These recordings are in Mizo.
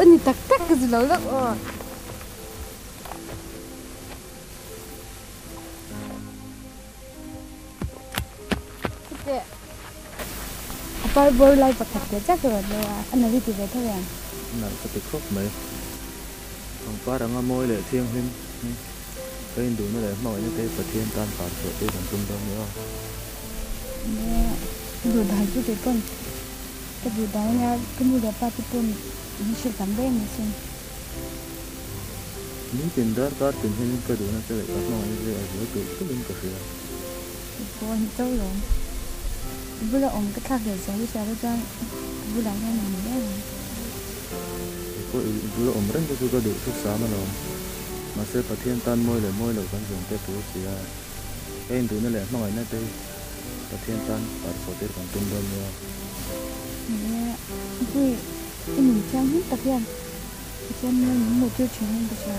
Ni tak tak ka zu lo lawk aw. Chuteh a par bawr lai pakhat te chiah ka rawn lo a, a nalh i ti ve tho em? A nalh ka ti khawp mai. Pangpar anga mawi leh thianghlim hi ka induhna leh hmangaihna te Pathian tan par chhuah tir kan tum dawn nia. Nia, ka duh dan chu kei pawn ka duh dan ania, ka nu leh pa te pawn min hrilh tam ber ani sin. Nitin darkar tin hianin ka duhna che leh ka hmangaihna che a zual tulh tulhin ka hria. I pawh a ni chauh lo. I bula awm ka thlak leh zia hi hria te chuan ka bulah hian awm reng ang. I pawh i bula awm reng te chu ka duh thusam alawm. Mahse Pathian tan mawi leh mawi loh kan zawng te tur si a. Ka induhna leh hmangaihna te hi Pathian tan parchhuah tir kan tum dawn nia. Ni e, pui i nun thianghlim tak hian Pathian hmel min hmuh tir thin in ka hria.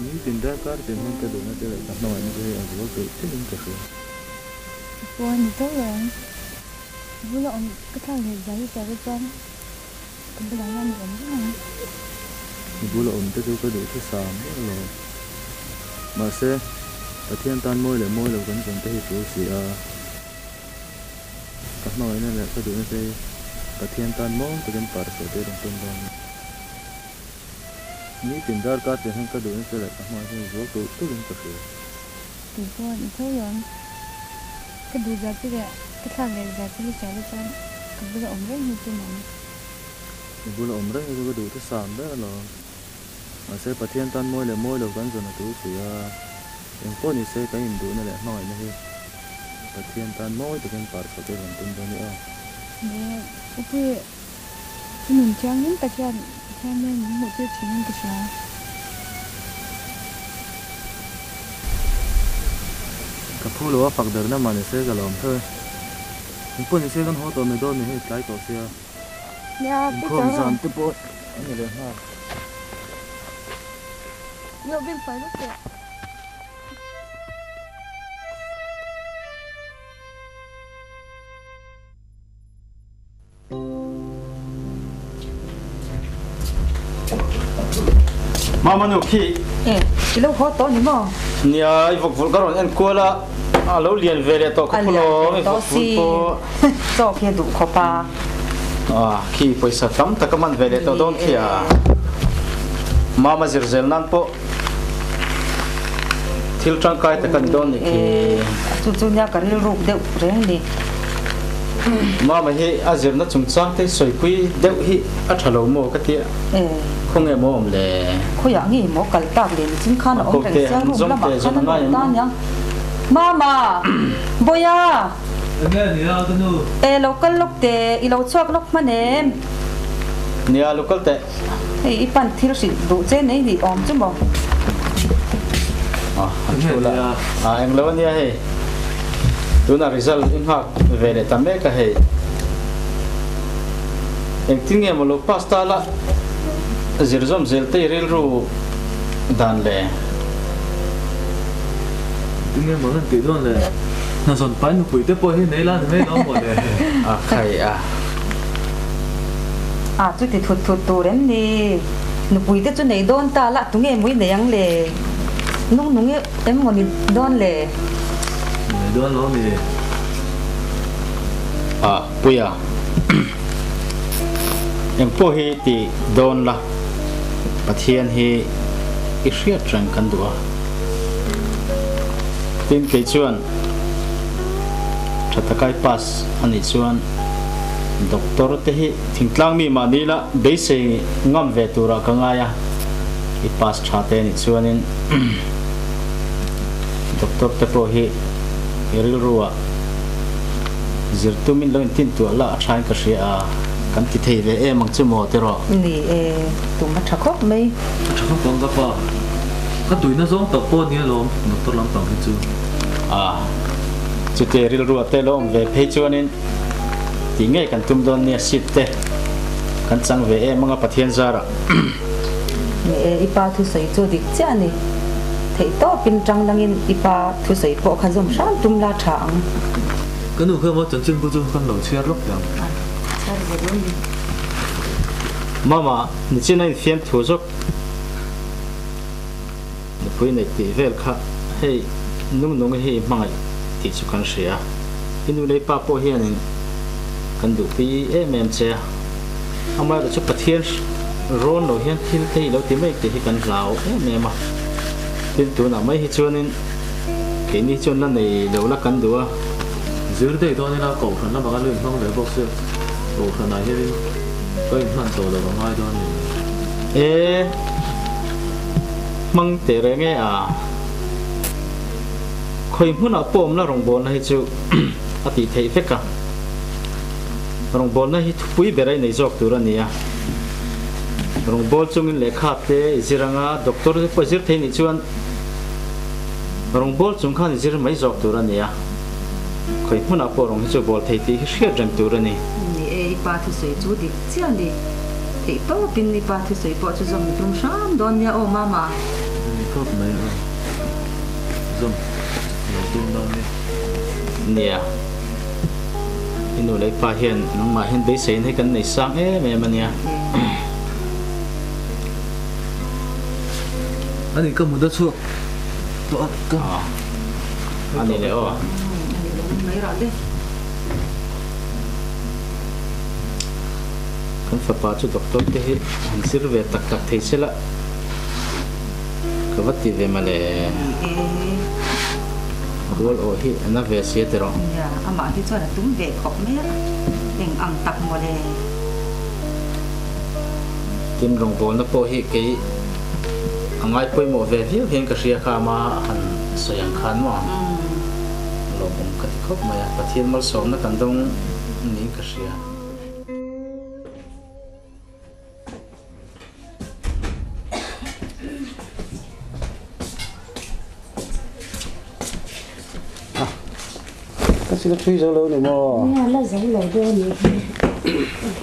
Nitin darkar tin hian ka duhna te leh ka hmangaihna te hi a zual tulh tulh in ka hria. Ka pawh a ni tho lo ang. Ka bula awm ka thlak leh zai hi hria te chuan ka bulah hian i awm reng ang. I bula awm te chu ka duh thusam ber lo. Mahse, Pathian tan mawi leh mawi lo kan zawn te hi tul si a. Ka hmangaihna leh ka duhna te hi Pathian tan mawi takin par chhuah tir ang tum dawn a ni. Nitin darkar chen hian ka duhna che leh ka hmangaihna hi zual tulh tulhin ka hria. Kei pawh ni tho lo ang. Ka duh zah che leh ka thlak leh zah che hi hria te chuan ka bula awm reng hi tum ang. I bula awm reng hi chu ka duh thusam ber alawm. Mahse Pathian tan mawi leh mawi lo kan zawn a tul si a, engpawh ni se kan induhna leh hmangaihna hi Pathian tan mawi takin par chhuah te rawn tum dawn ni aw. Ni e, Upui, i nun thianghlim tak hian Pathian hmel min hmuh tir thin in ka hria. Ka phu lo a fak derna mah ni se ka lawm tho e. Engpawh ni se kan haw tawh mai dawn ni hei tlai tawh sia. Nia, pu Inkhawm Chauh. zan te pawh a ni leh nghal. Ni aw beng fai lawk teh. Mama nu khi. E, i lo haw tawh ni maw? Nia, i vawk vulh ka rawn en kual a, a lo lian ve leh tawh ka phu lawm, i vawk vulh pawh. Chaw khi a duh khawp a. A, khi pawisa tam tak a man ve leh tawh dawn khi a. Mama zir zel nan pawh thil tangkai tak a ni dawn nih khi. Chu chu nia ka rilruk deuh reng ni. Mama hi a zirna chungchang te sawipui deuh hi a tha lo maw ka tia. Khawnge maw awm le? Khawiah nge maw kal tak le nichin khan a awm reng sia room lamah khan a lut ta nia. Mama! Bawiha! Enge nia ka nu? E lo kal lawk teh, i lo chhuak lawk hman em? Nia lo kal teh. Hei i pan thil hrilh duh che nei nih awm chu maw? A han thu la. A englo ania hei. Tuna result i nghak ve leh ta mek a hei. Engtin nge maw lo pass ta la zir zawm zel te i rilru dan le. Engtin nge maw nan tih dawn le? Hnazawn pai nupui te pawh hi nei la ni mai lo maw le? A khai a. A chuti thut thut tur em ni? Nupui te chu nei dawn ta la tunge mui nei ang le? Nung nung em maw ni dawn le? Nei dawn lo ni. A Puia eng pawh hi ti dawn la Pathian hi i hriat reng kan duh a. Tin kei chuan tha takai pass a nih chuan Doctor te hi thingtlang mi mahni la beisei ngam ve turah ka ngai a, i pass tha te nih chuanin Doctor te pawh hi i rilru ah zir tumin lo intintuah la a thain ka hria a, kan ti thei ve em ang chu maw tiraw? Ni e, tum a tha khawp mai. A tha khawp ang ka pa. Ka tuina zawng tak pawh a ni alawm Doctor lampang hi chu. A, chute rilru ah te lo awm ve phei chuanin. Tih ngei kan tum dawn nia seat te kan chang ve em anga Pathian zarah. Ni e, i pa thusawi chu dik chiah a ni. Theih tawpin tang langin i pa thusawi pawh kha zawm hram tum la tha ang. Ka nu kha maw chanchinbu chu kan lo chhiar lawk teh ang. A chhiar ve dawn ni. Mama, nichin a infiam thu zawk. Nupui neih tih vel kha hei nung nung hi i hmangaih tih chu kan hria. I nu leh i pa pawh hianin kan duhpui em em che a. Amaherawhchu chu Pathian rawn lo hian thil te hi lo ti mai tih hi kan hlau em em a. Tin tunah mai hi chuanin keini chuan la nei lo la kan duh a. Zir daih dawn ila Kohhran lamah kan lo inhmang ve bawk se Kohhranah hianin ka inhman tawh lo a ngai dawn a ni. E. Hmang teh reng e a. Khawi hmunah pawh awmna rawngbawlna hi chu a tih theih vek a. Rawngbawlna hi thupui ber a inei zawk tur a ni a. Rawngbâwl chungin lehkha te i zir anga doctor te pawh i zir thei nih chuan rawngbâwl chung khan i zir mai zawk tur a ni a. Khawi hmunah pawh rawng hi chu bawl thei tih hi hriat reng tur a ni. Ni e, i pa thusawi chu dik chiah a ni. Theih tawpin i pa thusawi pawh chu zawm tum hram dawn nia aw Mama. Ni khawp mai aw. Zawm lo tum dawn nia. Nia. I nu leh i pa hian nangmah hian beiseiin hei kan nei sang em em a nia. A ni ka mut a chhuak tawh a ka. A ni leh aw. A ni leh mai rah le. Kan fapa chu doctor te hi han zir ve tak tak thei se la ka va ti ve mawle. Rual awh hi a na ve sia tiraw. Nia, amah hi chuan a tum ve khawp mai a, eng ang tak mawle. Tin rawngbawlna pawh hi kei a ngai pawimawh ve viau hian ka hria kha ama han sawi ang khan maw lawmawm ka ti khawp mai a, Pathian malsawmna kan dawng niin ka hria. Ka sila thui zo lo ni maw? Nia la zo lo deuh a nih hi.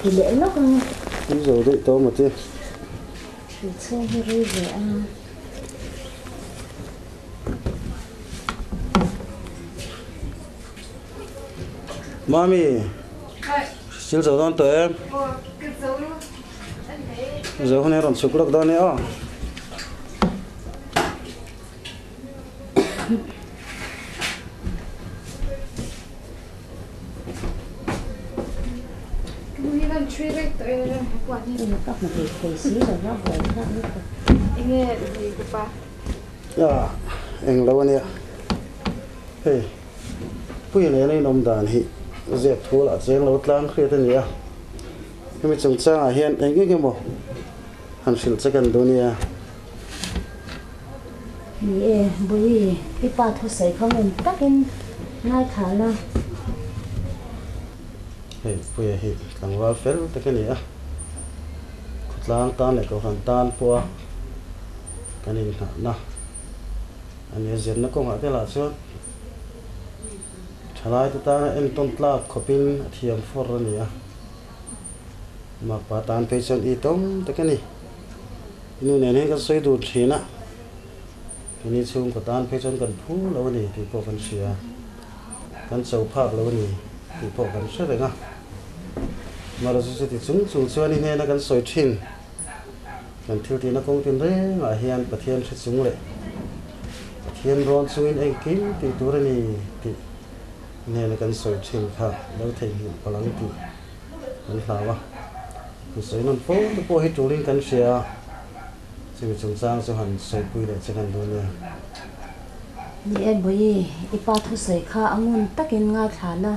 Ti leh lawk ang. Thui zo daih tawh maw che? Thui chhung hi rei ve a. Mami, sil zo dawn tawh em? Zo hun hi rawn chhuk lawk dawn nia aw. Eng lo ania hei pui nena inawm dan hi zep thu lah cheng lo tlang hriat a ni a hemi chungchangah hian eng eng emaw han hrilh che kan duh nia. Ni e, Bui, i pa thusawi kha ngun takin ngaithla la. Hei Puia hi tlangval fel tak a ni a, khawtlang tan leh kohhran tan pawha kan inngahna a ni a, zirna kawngah te lah chuan thalaite tana entawn tlak khawpin a thiam fawr a ni a, makpa tan phei chuan i tawm tak a ni. Nu nen hian kan sawi dun thin a, keini chhungkaw tan phei chuan kan phu lo a ni tih pawh kan hria, kan cho phak lo a ni tih pawh kan hre reng a. Amaherawhchu chuti chung chung chuan i hnena kan sawi thin, kan thil tihna kawng tin rengah hian Pathian hre chung leh Pathian rawn chungin engkim tih tur a ni tih i hnena kan sawi thin kha lo theihnghilh palh ang tih kan hlau a, kan sawi nawn fo te pawh hi tulin kan hria a, chumi chungchang chu han sawipui leh che kan duh nia. Ni e Bawi, i pa thusawi kha a ngun takin ngaithla la,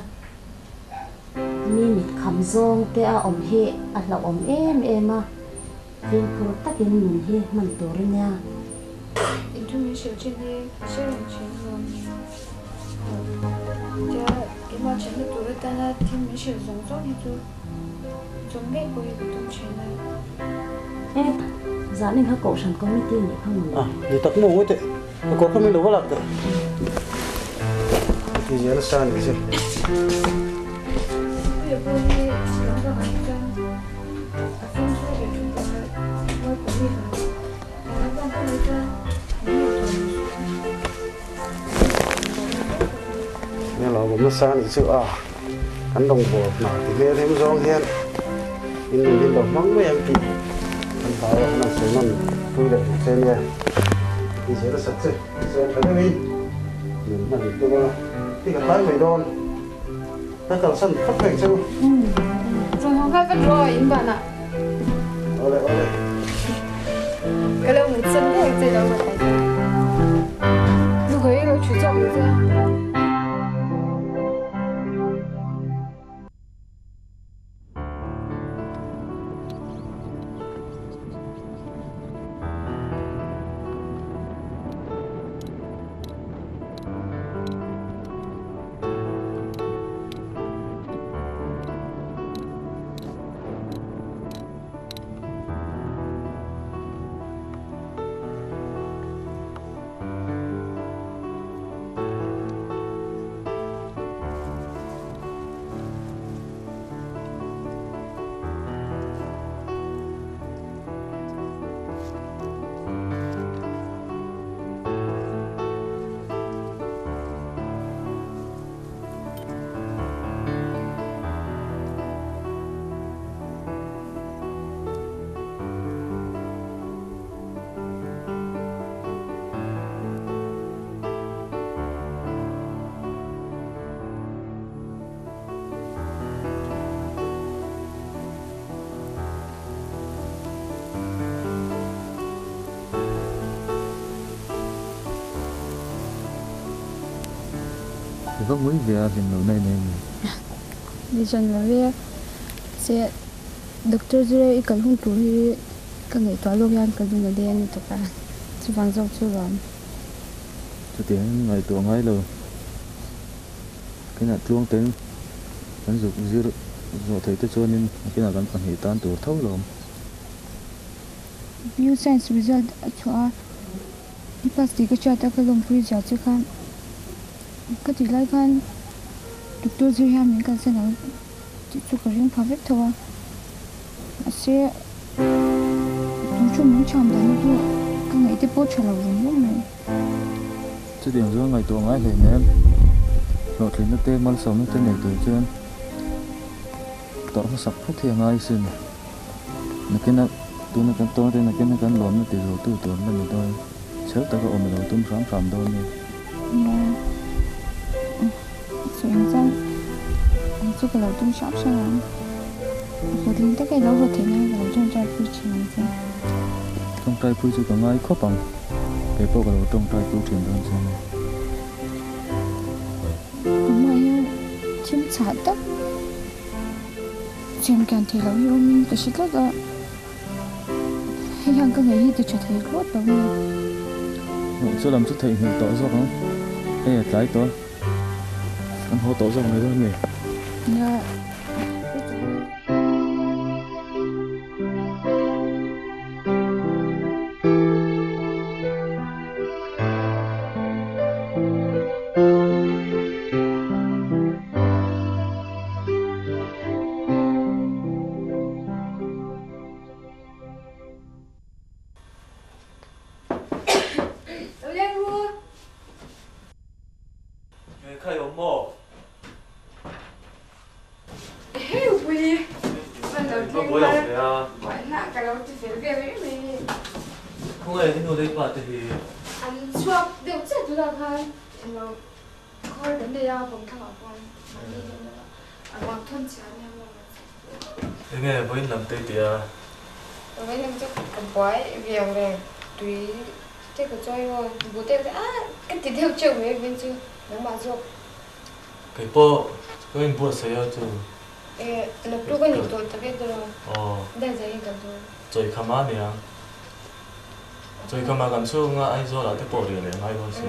mi mit kham zawng te a awm hi a hlauhawm em em a, fimkhur takin nun hi hman tur a nia. Inthu min hrilh thin hi ka hre reng thin alawm. Tia keimah thenna tur atana thil min hrilh zawng zawng hi chu zawm ngei pawh hi ka tum thin a. E, zahning kha Kohhran Committee nih kha maw? A, ni tak maw ngawi teh, ka kawr kha min lo va lak teh. Ka ti zel a sa nih chu. Puia pawh hi. lawmawm nasa a nih chu a, kan rawngbâwl hna ti hmel hem zawng hian in nun hi lo hmang mai ang tih kan hlau a, kan han sawi nawn pui leh duh che nia. Tih zir nasat chu chuan tha deuhin nun hman in tum a, hei ka tlai mai dawn, ka kalsan phawt mai chu. Rawn haw nghal vat rawh in banah. Awle awle. Ka lo mutsan daih che lo rawn kai Nu ka i lo thu chawk lo che. I va ngui ve a hlim loh na i nei mi? Ni zan lo e. Se Doctor Zure i kal hun tur hi ka ngaihtuah lawk hian ka lung a leng lutuk a, chuvang zawk chu lawm. Chutiangin ngaihtuah ngai lo. Kinah tluang ten kan zuk zir zawh theih te chuanin kinah kan pahnih tan tur tho lawm. Bio science result a chhuah a, i pass tih ka hriat a ka lawmpui zia che khan ka tih lai khan doctor zir hian min kalsan ang tih chu ka ring pha vek tho a, mahse tun chu min thiam dan hi chu ka ngaih te pawh tha lo rum rum mai. Chutiang chuan ngaihtuah ngai hle nen hlawhtlinna te malsawmna te nei tur chuan tawrh hmasak phawt hi a ngai sin. Nakina tuna kan tawn te nakina kan lawmna ti zo tu tur la ni dawn chhel taka awm ilo tum hram hram dawn nia. Nia, chu eng chuan ang chu ka lo tum hram hram ang. Hlawhtling taka i lo haw theih nan ka lo tawngtai pui thin ang che. Tawngtai pui chu ka ngai khawp ang, kei pawh ka lo tawngtai pui thin dawn che nia. Ka hmaah hian thil chhah tak. Chhiam kian thei lo hi awmin ka hre tlat a, hei hian ka ngei hi ti tha thei hlawt lo nge. Hmuh chu lam chu theihnghilh tawh zawk ang, hei a tlai tawh a, kan haw tawh zawk mai dawn nge. Nia. Lo leng ru. Nge kha i awm maw? Hei upui van lo thleng har buaina ka lo ti fel vel mai mai ni. Khawngaih hi nu lei pa te hi. An chhuak deuh chiah tunah khan englo Khawi kan nei a, kawm thlangah khuan mahni deuh deuh a, a ruang thawn chhia ania maw ka ti. Enge vawiin lam te i ti a? Vawiin lam chu ka buai ve ang reng, tui te ka chawi maw, buh te ka a ka ti deuh teuh mai vawiin chu nangmah zawk. Kei pawh ka inbuatsaih a chu. E naktuk a ni tawh tak e tiraw? Aw. Dai zai in kan dawn. Chawi kham a nia. Chawi kham ah kan chhunga Aizawl ah te pawh riah leh ngai dawn si.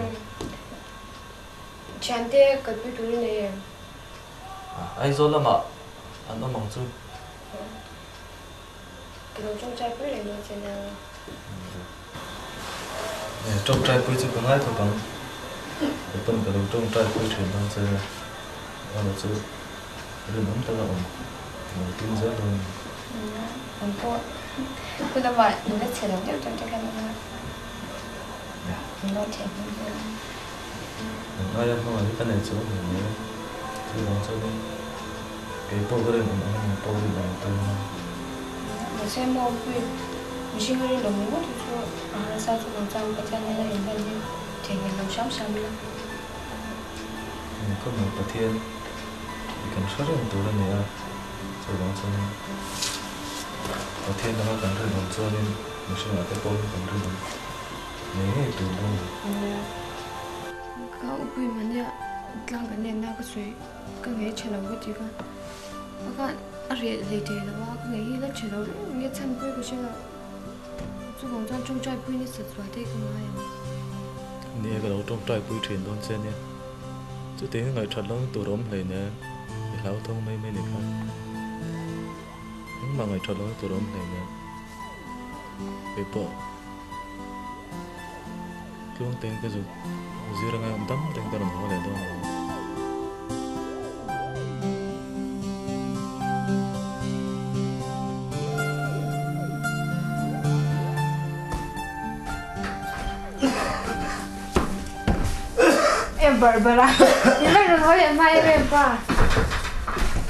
Thiante kalpui tur i nei em? Aizawl lamah an awm ang chu. Ka lo tawngtai pui reng dawn che nia. Tawngtai pui chu ka ngai khawp ang. Kei pawn ka lo tawngtai pui thin dawn che nia. Erawh chu rinawm taka awm ka lo tum zel dawn a ni. Nia, an pawh pu lamah nula chhe lo deuh deuh te khan awm a. An lo theh hmel vel a. Eng aia hmangah hi ka nei chu a hmu mai a. Chuvang chuanin kei pawh ka rinawm ang a, nang pawh rinawm a tum ang. Mahse maw pui, mihring a rinawm ringawt hi chu a harsa chuvang chuan Pathian nena inhlan hi theihnghilh lo hram hram ila. Eng khawp mai Pathian i kan hre reng tur a ni a, chuvang chuanin Pathian laka kan rinawm chuanin mihringah te pawh hi kan rinawm ngei ngei tur bawk a ni. Ka upui mahnia tlang kan lenna ka sawi ka ngei tha lo ka ti kha a khan a reh hlei thei lo a ka ngei hi la tha lo reng nge chhan pawh ka hre lo chuvang chuan tawngtai pui nasa chhuah te ka ngai ang. Ni e ka lo tawngtai pui thin dawn che nia chutiang hi ngaihthat lohna tur a awm hleinem i hlauthawng mai mai ni kha engmah ngaihthat lohna tur a awm hleinem keipawh. Tluang teng ka zuk zir anga dam teng ka rawn haw leh dawn lo. E Barbara, i va rawn haw leh hma em em pa.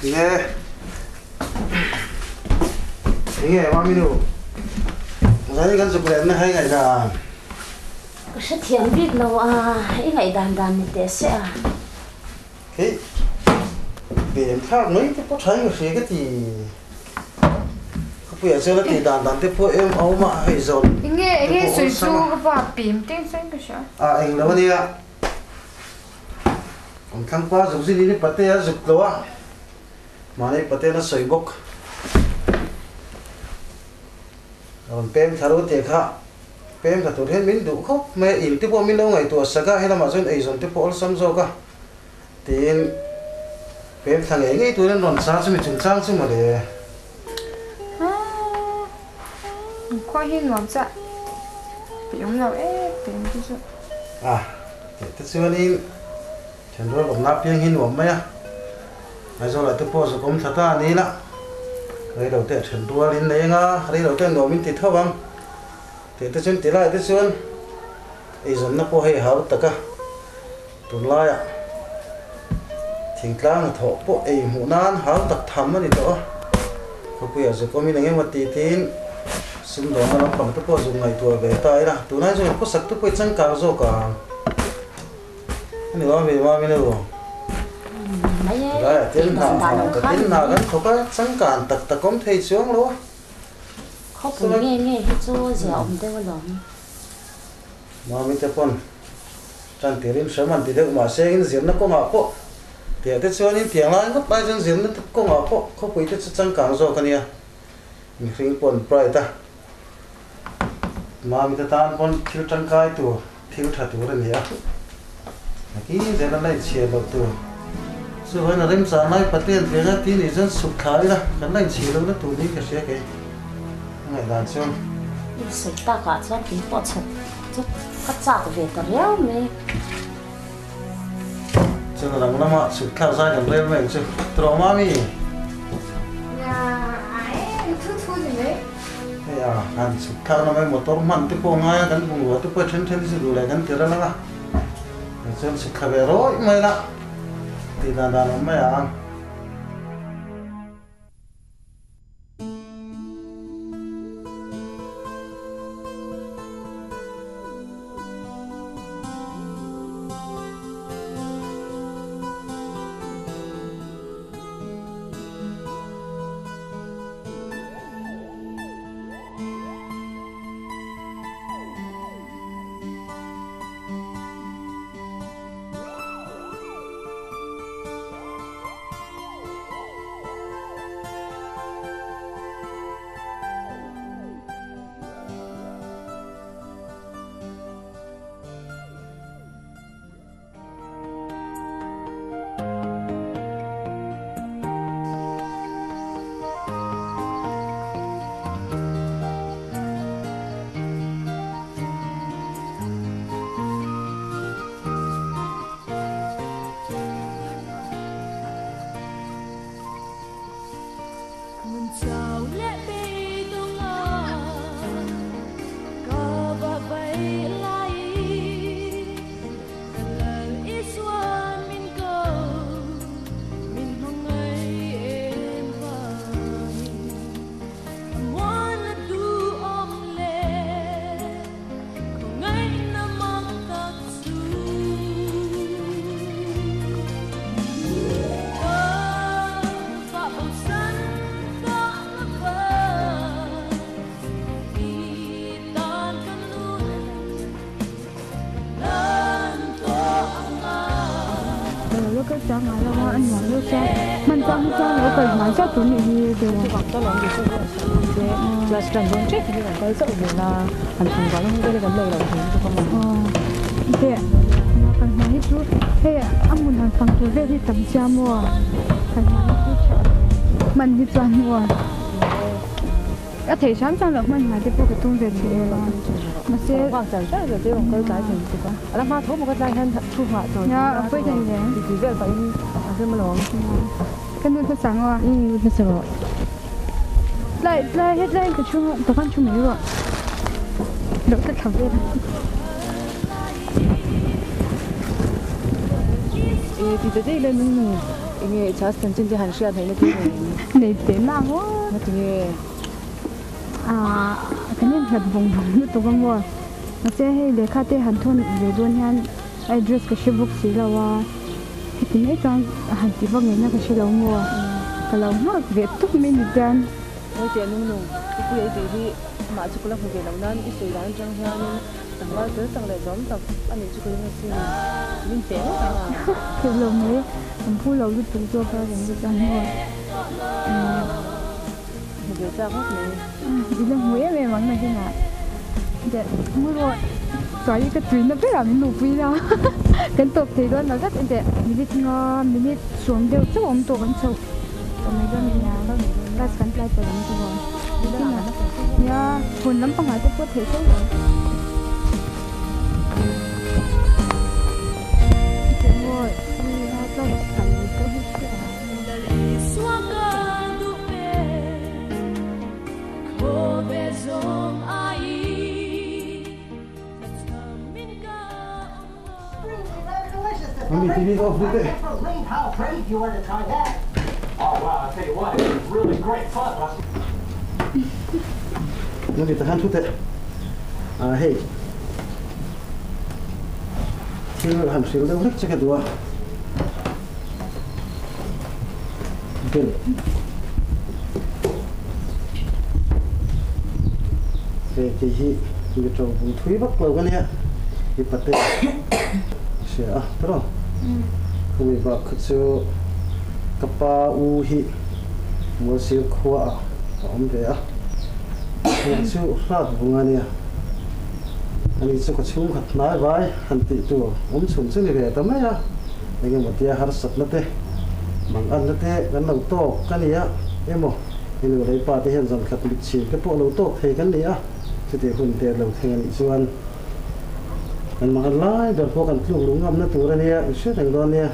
Nge. Enge mami nu. Zani kan zuk leh na hai ngaihdan. Ka hrethiam bik lo a, i ngaihdan dan ni teh se a. Hei, bem thlak mai te pawh tha in ka hria ka ti. Ka puiah chuan a tih dan dan te pawh em a awm a, hei zawn te pawh awlsam a. Enge sawi chu ka pa pem teng chuan ka hria. A eng lo ania. Awm thlang pa zuk zin in i pate a zuk tlo a, mahni pate na sawi bawk. A rawn pem thla ru tih kha. Pem tha tur hian min duh khawp mai a, in te pawh min lo ngaihtuah sak a, helamah chuan eizawn te pawh awlsam zawk a tiin pem thla ngei ngei turin rawn char chu mi chungchang chu mawle. Khua hi nuam chiah peih awm lo e pem te chu. A tih te chuanin thenrual awmna apiang hi nuam mai a, Aizawlah te pawh zuk awm thla ta a ni la, reilo te thenrual in nei anga reilo te nuam in ti tho ang. Tih te chuan ti lai te chuan eizawnna pawh hei hau tak a, tunlaiah thingtlang hnathawh pawh ei hmuh nan hau tak tham a ni tawh a, khawpuiah zuk awmin eng emaw tih tiin sumdawnna lampang te pawh zuk ngaihtuah ve ta ila, tunlai chuan khawsak te pawh i changkang zawk ang a ni lo a mi mamin a lu. Tunlaiah tin hna tin hna kan thawk a, changkan tak tak awm thei chuang lo a. Khawpui nge nge hi chu zia awm deuh alawm. Mami te pawn tan tirin hrem an ti deuh mahse in zirna kawngah pawh tiah te chuanin tiang lai ngawt lai chuan zirna kawngah pawh khawpui te chu changkang zawk a nia. Mihring pawn pride a Mami te tan pawn thil tangkai tur thil tha tur a ni a. Nakin zel a la inchhiar loh tur. Chuvain a remchang lai Pathian veng a ti nih chuan suk thla ila kan la inchhiar lohna tur niin ka hria kei a ngaihdan chuan. I sawi takah chuan kei pawh chhuk chu ka chak ve ta riau mai. Chuan a lang lama chhuk thlak zai kan rel mai ang chu tawh mami. Nia ai thu thu ni mai. Hei a han chhuk thlak na mai motor hman te pawh a ngai a kan bungrua te pawh then then chu duh leh kan ti ral ang a. Chuan chhuk thla ve rawih mai la tih dan dan awm mai ang. nuam deuh chuan hman chang hi chuan lo kal hmai zauh tur nih hi deuh a. Chuvang chuan lawm duh chu a sawi ang che class tan dawn tep hi kan kal zauh ve na han thun vang in vel hi kan lei lo thei lutuk a maw. Aw teh kal hma hi chu hei a hmun han fang tur vel hi tam sia maw kal hma hi chu tha hman hi chuan maw. A theih hram chuan loh hman hna te pawh ka tum ve thei em a, mahse. Nghak char char zel te rawn kal tlai thei lutuk a, a la hma tho bawk a tlai hian thu nghah chawi Nia, a pawi thei hle. Ti ti vel pahin a rem alawm. Ka nu hmasa ang aw. Umm nu hmasa rawh. Tlai tlai hetlai ka thu ka khan thu mai rawh. Loh ta thla vel. E ti ta daih le nung nung enge chhas chanchin te han hriat theihna te nei em? Nei teh nang aw. Ngatinge? Aaa kan inhlat vawng vawng lutuk a maw? Mahse hei lehkha te han thawn ve dawn hian a address ka hre bawk si lo a, heti mai chuan han ti vak ngeina ka hre lo maw? Ka lo nghak ve tawp mai ni chuan. Ngawi teh nung nung, i pui ei tih hi amah chu ka la hmu ve lo nan i sawi dan atang hianin tlangval fel tak leh zawm tak a nih chu ka ring asin, min teh ngawt ang a. Theih lo mai, kan phu lo lutuk zawk a reng te chuan maw? Hmu ve chak ngawt mai. I la hmu em em ang na hinah de mu rawh chuai ka tuina berah min luhpui la kan tawp thei dawn lo zet de minute nga minute sawm deuh chauh awm tawh kan chhoh tawh mai dawn nia class kan tlai palh ang tawh a nia phone lampangah te pawh theih fo lo. Mami TV off đi teh. Mami takhan thu teh. À hei. Thil han hril deuh hlek che ka duh a. Bill. Hei kei hi mi to bul thui vak lo ka nia i pate hria a tawrh khumi bak kha chu ka pa u hi Mualsir khua ah a awm ve a heng chu hlat vung a nia ani chu ka chhungkhat hnai vai han tih tur awm chhun chu ni ve ta mai a. Engemaw tia harsatna te, manganna te kan lo tawk ka ni a, emaw i nu leh i pa te hian zankhat mit chhin te pawh lo tawk thei kan ni a, chutih hun te lo thleng a nih chuan kan mangan lai ber pawh kan tluk luh ngamna tur a nia, i hriat reng dawn nia.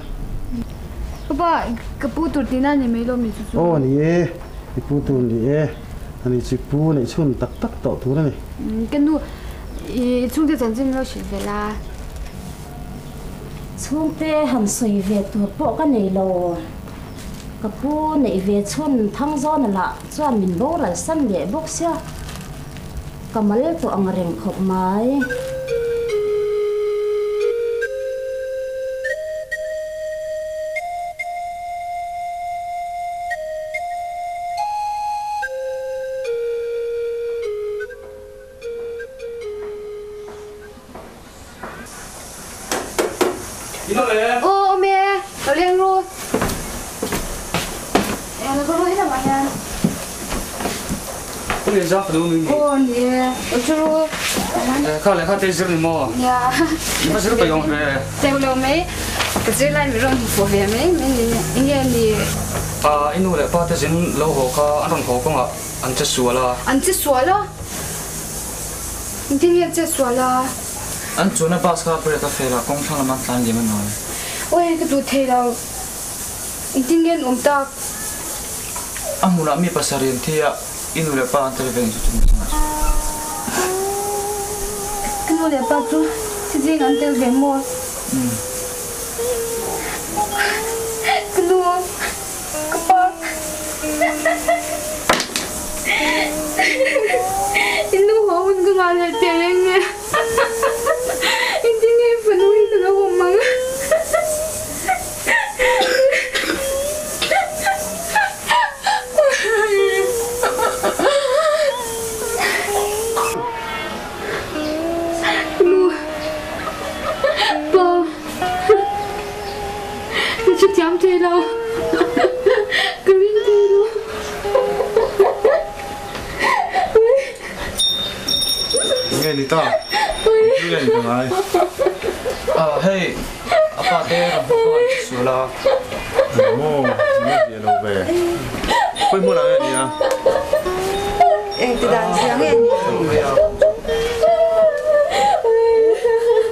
Ka pa, ka pu tur tihna a ni mai lo mi chu chu. Aw ni e, i pu tur ni e, ani chu i pu neih chhun tak tak tawh tur a ni. Ka nu, i chhungte chanchin lo hrilh ve la. Chhungte han sawi ve tur pawh ka nei lo. Ka pu neih ve chhun Thangzawna lah chuan min boral san leh bawk sia, ka mal tawh ang reng khawp mai. Aw awm e, lo leng ru. Eng lo ru helamah hian. Aw ni e, lo chu ru. Kha lehkha te zir ni maw? Nia. I va zir peih awm ve. Teuh lo mai, ka zir lai mi rawn hmu fuh ve mai mai ni. Enge ni? I nu leh pa te zin lo haw kha an rawn haw kawngah an che sual a. An che sual a? Engtin nge che sual a? An chuanna bus kha break a fail a, kawng thlang lama tlan liam a nuam. Awi ka duh thei lo. Engtin nge an awm tak? A hmunah mi pasarih an thi a, i nu leh pa an tel ve ang chu chu mihring ah chuan. Ka nu leh pa chu thi zing an tel ve maw? Umm. Ka nu, ka pa. I nu haw hun ka nghah leh teh reng nge? Engtin nge i fanu hi ka lo awm ang? Ka nu, pa, ka hrethiam thei lo. ta? Engtin nge ni ka ngai? Ah hei a pa te rawn hmu kha an sual a. Engmaw? Nge zia lo ve. Khawi hmunah nge ni a? Engti dan zia nge ni?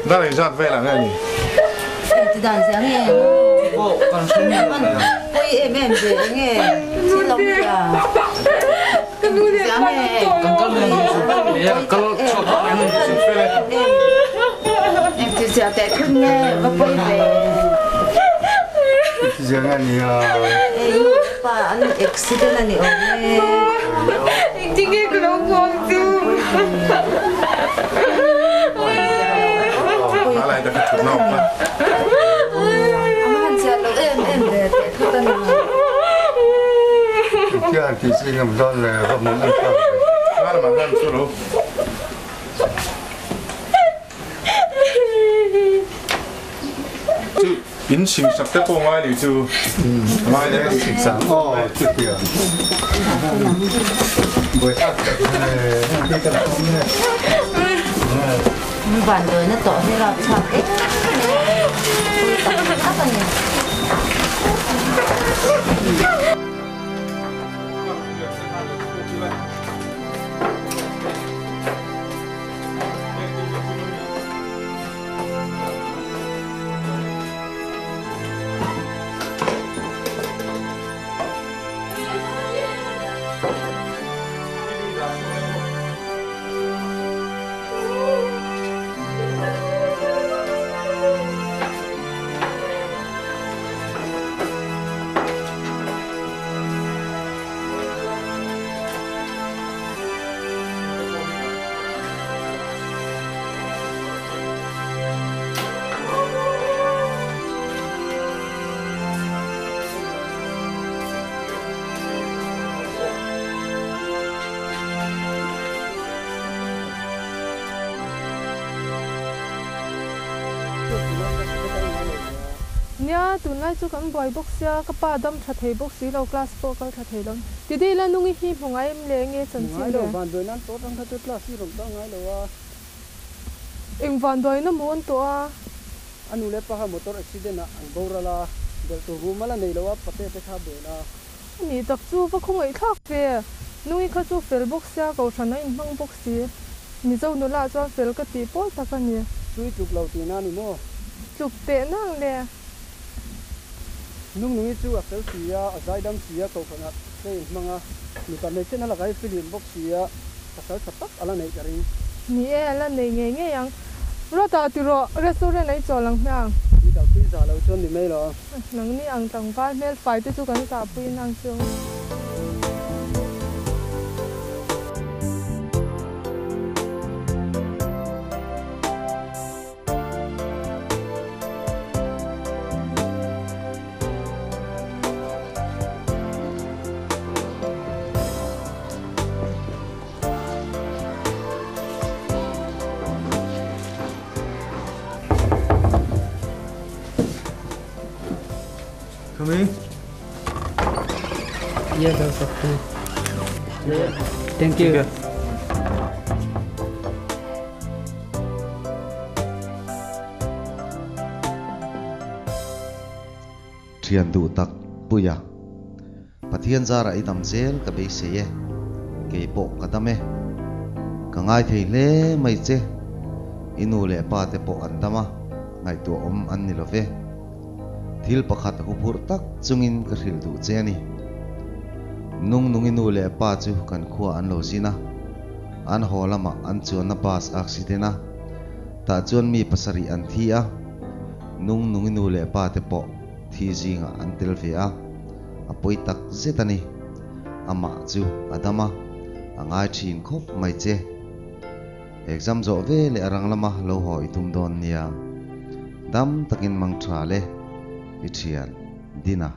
Dar engzat velah nge ni? Engti dan zia nge? Pawi em em ve enge thil awm zia? Engti zia nge? Engti zia teh thut nge va pawi ve? Engti zia nge ni a? Ei nu leh pa an accident a ni awm e. Engti nge ka lo nghawk chu? In singsak te pawh ngai ni chu ngai le singsak aw chu tia buaithlak tak he kan awm e. Van dawina tawh hi rap chhuak em em pui tak tak a ni. Nia, tunlai chu kan buai bawk sia, ka pa dam tha thei bawk si lo, class pawh kal tha thei lo. Ti dei la nungi hi hmu ngai em le nge chanchin le? Ngai lo, vanduai nan tawh tang kha chu class hi rawn kal ngai lo a. Eng vanduai na maw an tawh a? A nu leh pa kha motor accident ah an boral a, belh tur room a la nei lo a, pate te kha a buaina. A nih tak chu va khawngaih thlak ve. Nungi kha chu fel bawk sia, kohhran a inhmang bawk si. Mizo nula ah chuan fel ka tih pawl tak a ni. Chu i tluk lo tihna a ni maw? Tluk teh nang le. Nungnungi chu a fel si a, a zaidam si a, kohhran ah te inhmang a, mipa hmeichhiatna lakah hi filim bawk si a, pasal tha tak a la neih ka ring. Ni e, a la nei ngei ngei ang. Ruata ti rawh, restaurant a i chawl ang hmiang. Mi kalpui zah lo chuan ni mai lo. Nangni ang tlangval hmel fai te chu kan zahpui nang chu. Come in. ये कर सकते हैं thank you Thian duh tak Puia. Pathian zarah i dam zel ka beisei e, kei pawh ka dam e. Ka ngai thei hle mai che, i nu leh pa te pawh an dam a, ngaihtuah awm an ni lo ve. Thil pakhat huphurh tak chungin ka hrilh duh che a ni. Nung nungi nu leh pa chu kan khua an lo zin a, an haw lamah an chuanna bus accident a, tah chuan mi pasarih an thi a, nung nungi nu leh pa te pawh thi zingah an tel ve a, a pawi tak zet a ni. Amah chu a dam a, a ngai thin khawp mai che. Exam zawh ve leh a rang lama lo haw i tum dawn nia. Dam takin mang tha le, i thian Dina.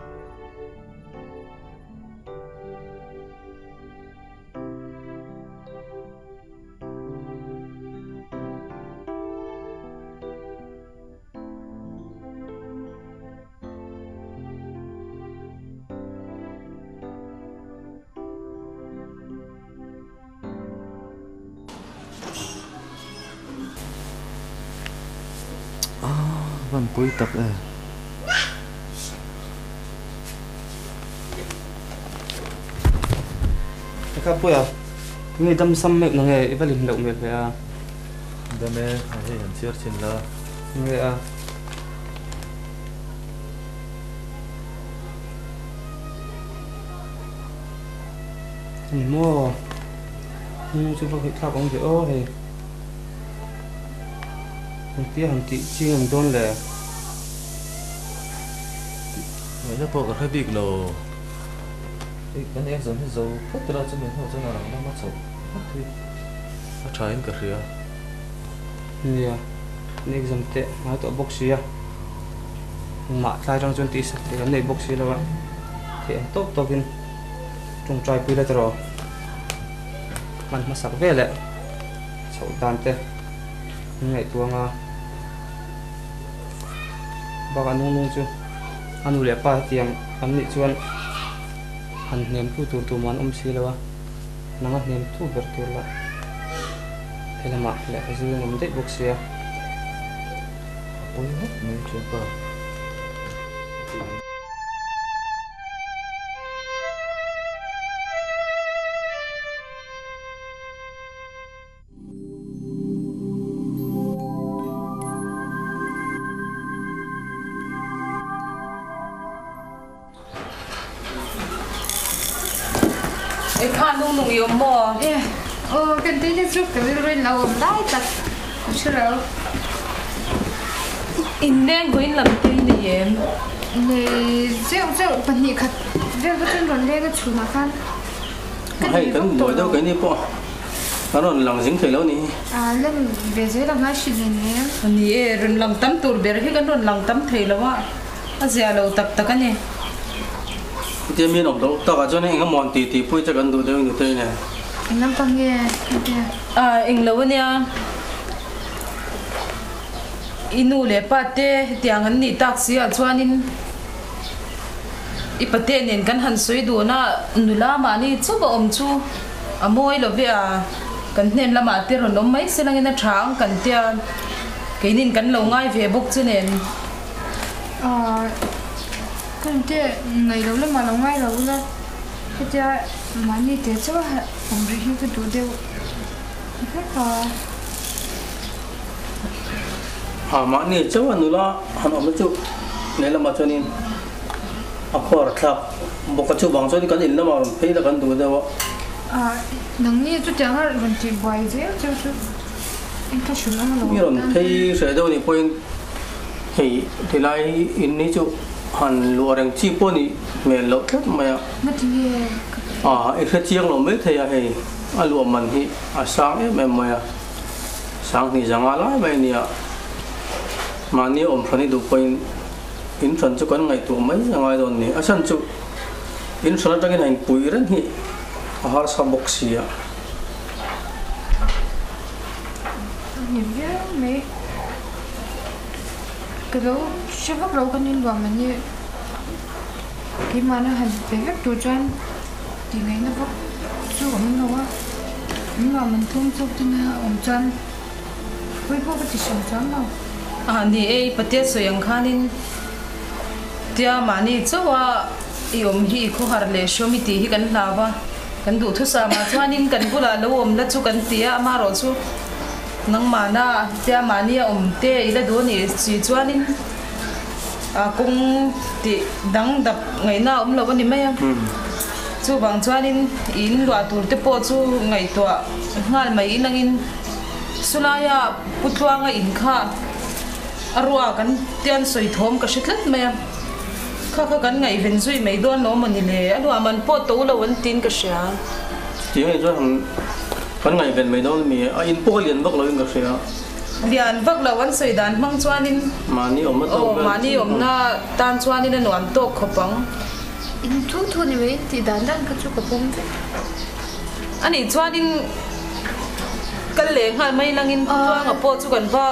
van pawi tak em. Eka puia, nge dam sam meuh na nge i va lim loh hmel ve a? Dam e, a hei han chhiar chhin la. Nge a? Ani maw? Nge chu va ngaihthlak awm ve aw hei. Engtia han tih chi ngam dawn le? Ngaihna pawh ka hre bik lo. Hei kan exam hi zo phawt ila chumi hnuah chuan a rang lama chhoh phawt hi a tha in ka hria. Nia, kan exam te ngai tawh bawk sia. Engmah tlai atang chuan tih sak theih kan nei bawk si lo a, theih ang tawk tawkin tawngtai pui la tawh. Hman hmasak veleh chhoh dan te an ngaihtuah anga bakah nung nung chu a nu leh pa hetiang an nih chuan han hnem tu tur tumah an awm si lo a, nang a hnem tu ber tur lah helamah lehkha zir an awm daih bawk sia. A pawi ngawt mai thianpa. Eng kha nung nung i awm maw? E, aw kan tih na chu ka rilru in lo awm lai tak ka hre lo. Inleng vawiin lam te i nei em? Nei zeuh zeuh pahnih khat vel kha chuan rawn leng a chhunah khan ka Hei nei kan vak tawh buai lo. deuh keini pawh kan rawn lang zing thei lo ni. A lan ve zel ang a hrilh nen em? Ni e, rawn lang tam tur ber hi kan rawn lang tam thei lo a, a zia lo tak tak a ni. Chutia mi an awm tawh takah chuan eng emaw an tih tih pawh hi chu kan duh deuh in nutei nen. Eng lampang nge hetia? A eng lo ania. I nu leh pa te hetiang an nih tak si ah chuanin i pate nen kan han sawi dun a, nula mahni chauh a awm chu a mawi lo ve a, kan hnen lamah te rawn awm mai se langin a tha ang kan tia, keinin kan lo ngai ve bawk che nen. Aw, ka nute ngaih loh lamah lo ngai lo ula, hetia mahni te chauh a awm rih hi ka duh deuh vek a. Ha mahni chauh a nula han awm na chu lehlamah chuanin a khuar thlak bawk a, chuvang chuan kan in lamah rawn phei la kan duh deuh a. Ah, nangni chutiang a rawn tih buai zel cheu chu eng ka hrilh ang alawm. Mi rawn phei hreh deuh anih pawhin hei tilai in hi chu han luah reng chi pawh a nih hmel loh tlat mai a. Ngatinge ka. Ah, i hre chiang lo maithei a hei a luah man hi a sang em em mai a. Sanghnih zanga lai mai nia mahni awm hran i duh pawhin in hran chu kan ngaihtuah mai a ngai dawn ni. A chhan chu in hran atangin a inpui reng hi a harsa bawk si a. Ni viau mai. Ka lo hre vak lo kan inluah mai ni. Keimahna han pe vek tur chuan tih ngaihna vak chu a awm lo a, engmah man tlawm chawk te na awm chuan pawi pawh ka ti hran chuang lo. A ni e, i patea sawi ang khanin tia mahni chauha i awm hi i khawhar leh hrawm i tih hi kan hlau a, kan duhthusam ah chuanin kan bulah lo awm la chu kan ti a, amaherawh chu nangmahna tia mahni a awm te i la duh a nih si chuanin. A kawng tih dang dap ngaihna a awm lo a ni mai a. Chuvang chuanin in luah tur te pawh chu ngaihtuah nghal mai inangin sulaia Pu Tluanga in kha a ruak an tian sawi thawm ka hre tlat mai a. Kha kha kan ngaihven zui mai dawn lo maw ni le? A luah man pawh to lo an tiin ka hria. Chutiang anih chuan kan ngaihven mai dawn a mi? A in pawh a lian vak loin ka hria. Lian vak lo an sawi dan hmang chuanin Mahni awmna tawk aw vel mahni awmna tan chuanin a nuam tawk khawp ang. In thu thu ni mai tih dan dan kha chu ka pawm vek. Anih chuanin kal leh nghal mai langin Tluanga pawh chu kan va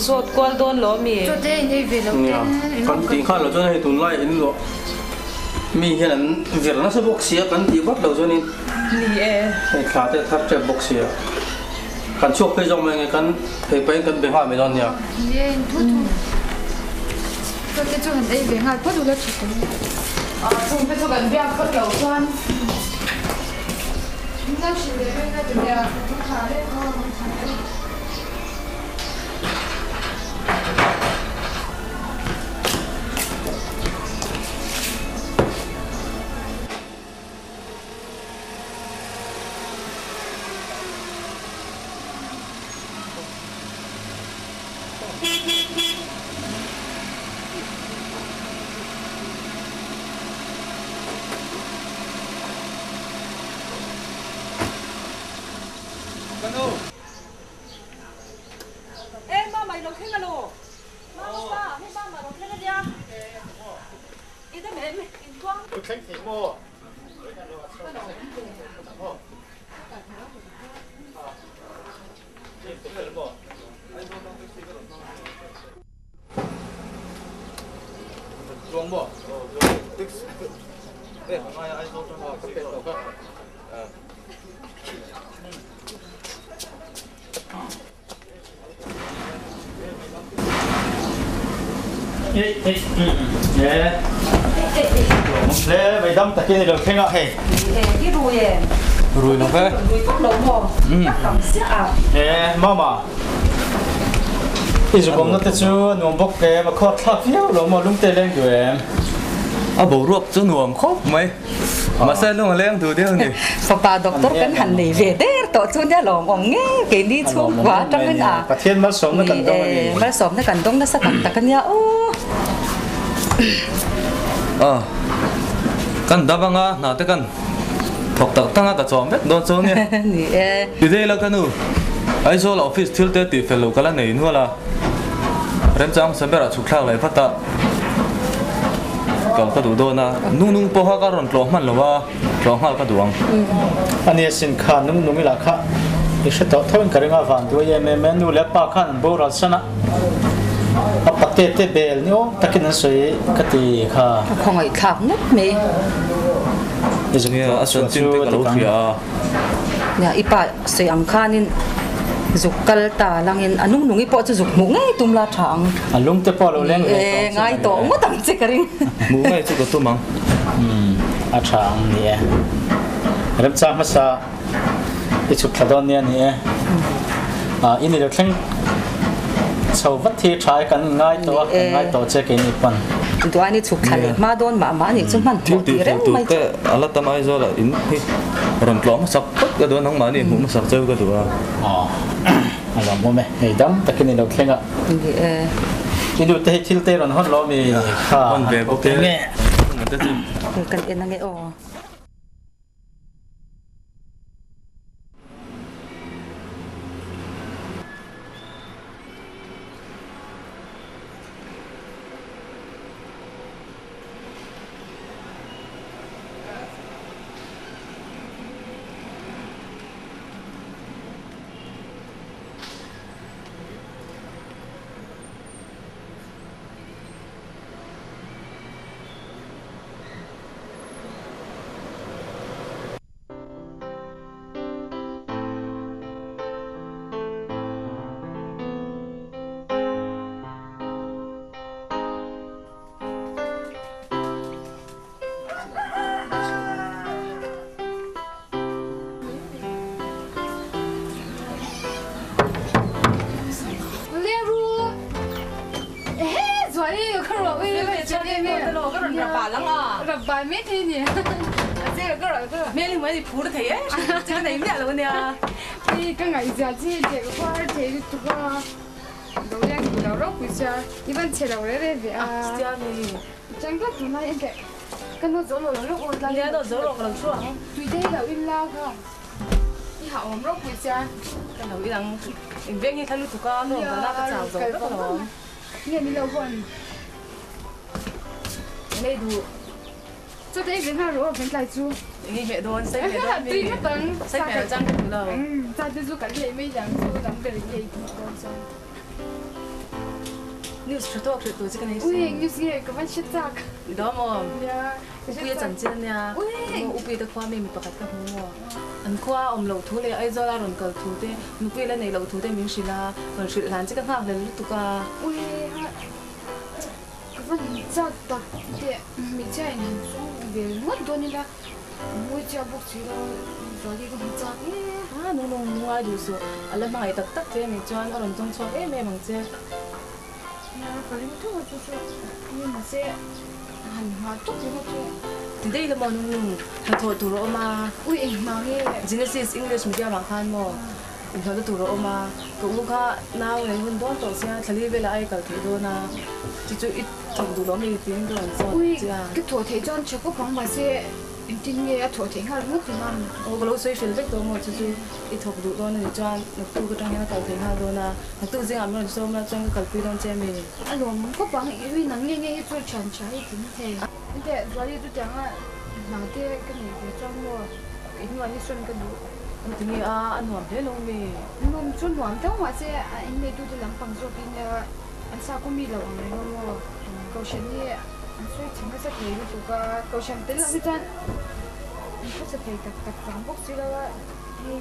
zawt kual dawn lo ami? Chaw te in ei ve lo ten Nia, kan tih nghal lo chuan hei tunlai in luah mi hian an vir nasa bawk sia kan tih vat lo chuanin Ni e. Hei thla te a thar tep bawk sia. Kan chhuak phei zawk mai nge kan phei pahin kan be nghal mai dawn nia. Ni e, in thu thu. Chaw te chu han ei ve nghal phawt ula tha tawh. Chung te chu kan biak phawt loh chuan. Min lo hrilh leh reng a ti nia. Ka tha reng a, ka tha reng. E mama i lo thleng alo. Mama pa, hei mama lo thleng ania. I dam em? In tluang. Thu thleng thei maw? Dam takin i lo thleng a hei. I rui em? Rui lo ve. Rui vak lo maw? Ka tam siah a. E mama. I zukawmna te chu a nuam bawk em? A khuat thlak viau lo maw? Lungte leng duh em? A boruak chu nuam khawp mai. Mahse lung a leng duh deuh a ni. Fapa doctor kan han nei ve der tawh chu nia lawmawm nge keini chhungkua atangin a. Pathian malsawmna kan dawng a ni. Malsawmna kan dawng nasa tak tak a nia aw. Aw kan dam anga hna te kan thawk tak tak a ka chawm vek dawn chu nia. Ni e. I dei la ka nu Aizawl office thil te tih fel lo ka la nei nual a remchang hmasa berah chhuk thlak leh vat a kal ka duh dawn a nung nung pawha ka rawn tlawh hman lo a tlawh nghal ka duh ang. A nia sin kha nung nung ila kha i hre tawh tho in ka ring a van duai em em e nu leh pa khan an boral san a a pate te bel ni awm takin an sawi ka ti kha. A khawngaih thlak ngawt mai. Nia a chanchin te ka lo hria a. Nia i pa sawi ang khanin zuk kal ta langin a nung nungi pawh chu zuk hmuh ngei tum la tha ang. A lung te pawh a lo leng ve tawh ang chu. Ngai tawh ngawt ang che ka ring. Hmuh ngei chu ka tum ang. Umm a tha ang ni e. Remchang hmasa i chhuk thla dawn nia ni e. Ah i ni lo thleng chho vat hi tha e kan ngai tawh a, kan ngai tawh che keini pawn. Duain i chhuk thla leh hma dawn mah mah anih chu hman hmawh tih reng mai chu. Thil tih fel tur te a la tam Aizawl ah in hi rawn tlawh hmasak phawt ka duh a, nangmahni hmuh hmasak cheu ka duh a. Aw a lawmawm e, hei dam takin i lo thleng a. Ni e. I nu te hi thil te rawn hawn lo mi kha. Hawn ve bawk e. Kan en ange aw. van chak tak teh hmeichhia in han chuang ve ringawt dawn ila mawi chiah bawk si lo Zuali ka hmu chak e. A nung nung ngai duh suh, a la hmangaih tak tak che a nih chuan a rawn tawng chhuak em em ang che. Nia ka ring tho a chu chu ni mahse han nghah tawp ringawt chu. Ti daih la maw nung nung hnathawh tur a awm a. Ui eng hma nge? Genesis English medium ah khan maw inhlawhna tur a awm a, ka u kha nau nei hun dawn tawh sia thlali velah a i kal theih dawn a, chu chu i thawk duh lo mi tiin ka rawn zawt Ui che a. ka thawh theih chuan tha khawp ang mahse engtin nge a thawh theih nghal ringawt ringawt ang. Aw ka lo sawi fel vek tawh maw chu chu i thawk duh dawn a nih chuan naktuk atang hian a kal theih nghal dawn a, naktuk zingah min rawn sawm la chuan ka kalpui dawn che a mi. A lawm khawp ang, i nang nge nge hi chu thian tha hi tling thei. Ente Zuali chu tianga hna te ka neih ve chuan maw ka innuai hi sawn ka duh. An ti nge a, a nuam hle lo mi? Nuam chu nuam deuh mahse a inneitu te lampang zawkin an sakhaw mi lo ang reng a maw? Kohhran hi an sawi chhe nasa thei lutuk a, kohhran tel loh hi chuan an khawsa thei tak tak vang bawk si lo a, hei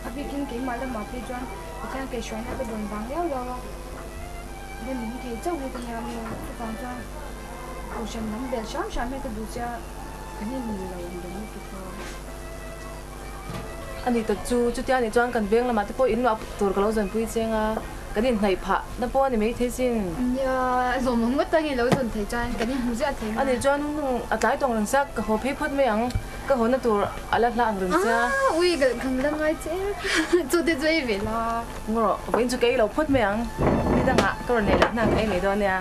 a bikin keimah lamah phei chuan Pathian kaihhruaina ka dawn vang liau liau a, va nung thei chauh hi ka nia maw? Chuvang chuan kohhran lam bel hram hram hi ka duh sia kan inmil lo ang reng lutuk a. A ni tak chu, chutia nih chuan kan veng lamah te pawh inluah tur ka lo zawnpui cheng a, kan inhnaih phah na pawh a ni maithei sin. Nia, zawm ang ngawt angin lo zawn thei chuan kan inhmu ziah thei na. A nih chuan nung a tlai tawng reng sia, ka haw phei phawt mai ang, ka haw na tur a la hla ang reng sia. Aa, ui ka kan la ngai che, chu te chu ei ve la. Ngaw, vawiin chu ka ei lo phawt mai ang, ni dangah ka rawn neih leh hna ka ei mai dawn nia.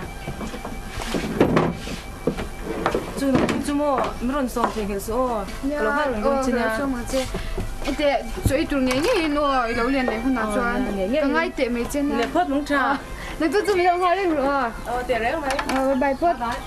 Chu nupui chu maw min rawn sawm thei nghilh suh aw, ka lo nghal reng dawn che nia. Aw, ka lo sawm ang che. Ete, chaw ei tur ngei ngei in aw, i lo lian leh hunah chuan ka ngai teh mai che nia. Leh phawt mung tha. Nang chu chu min lo nghal reng rawh aw. Aw, teh reng mai. Aw, bye bye phawt. Bye bye.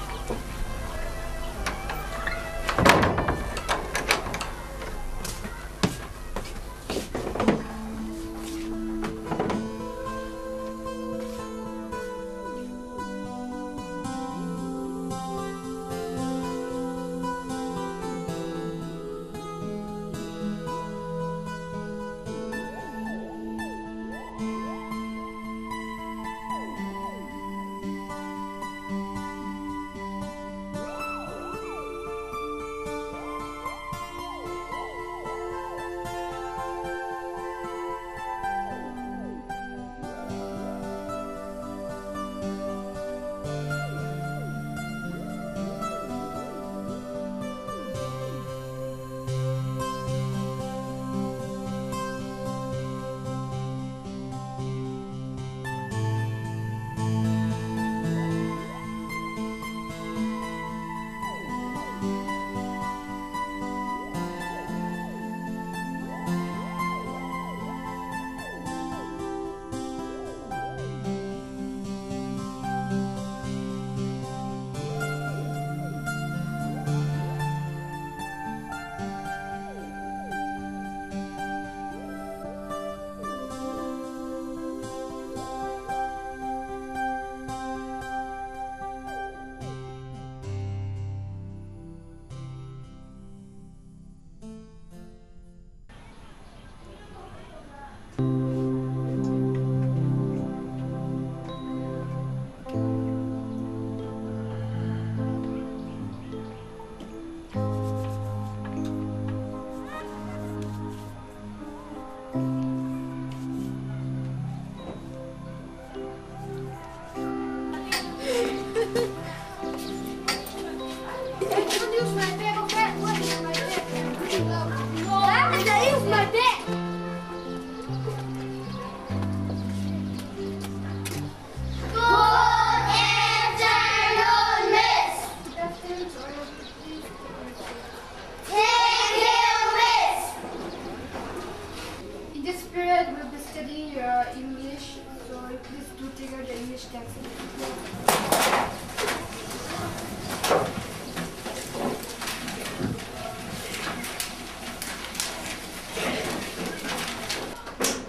In this period, we'll be studying your English, so please do take out your English text.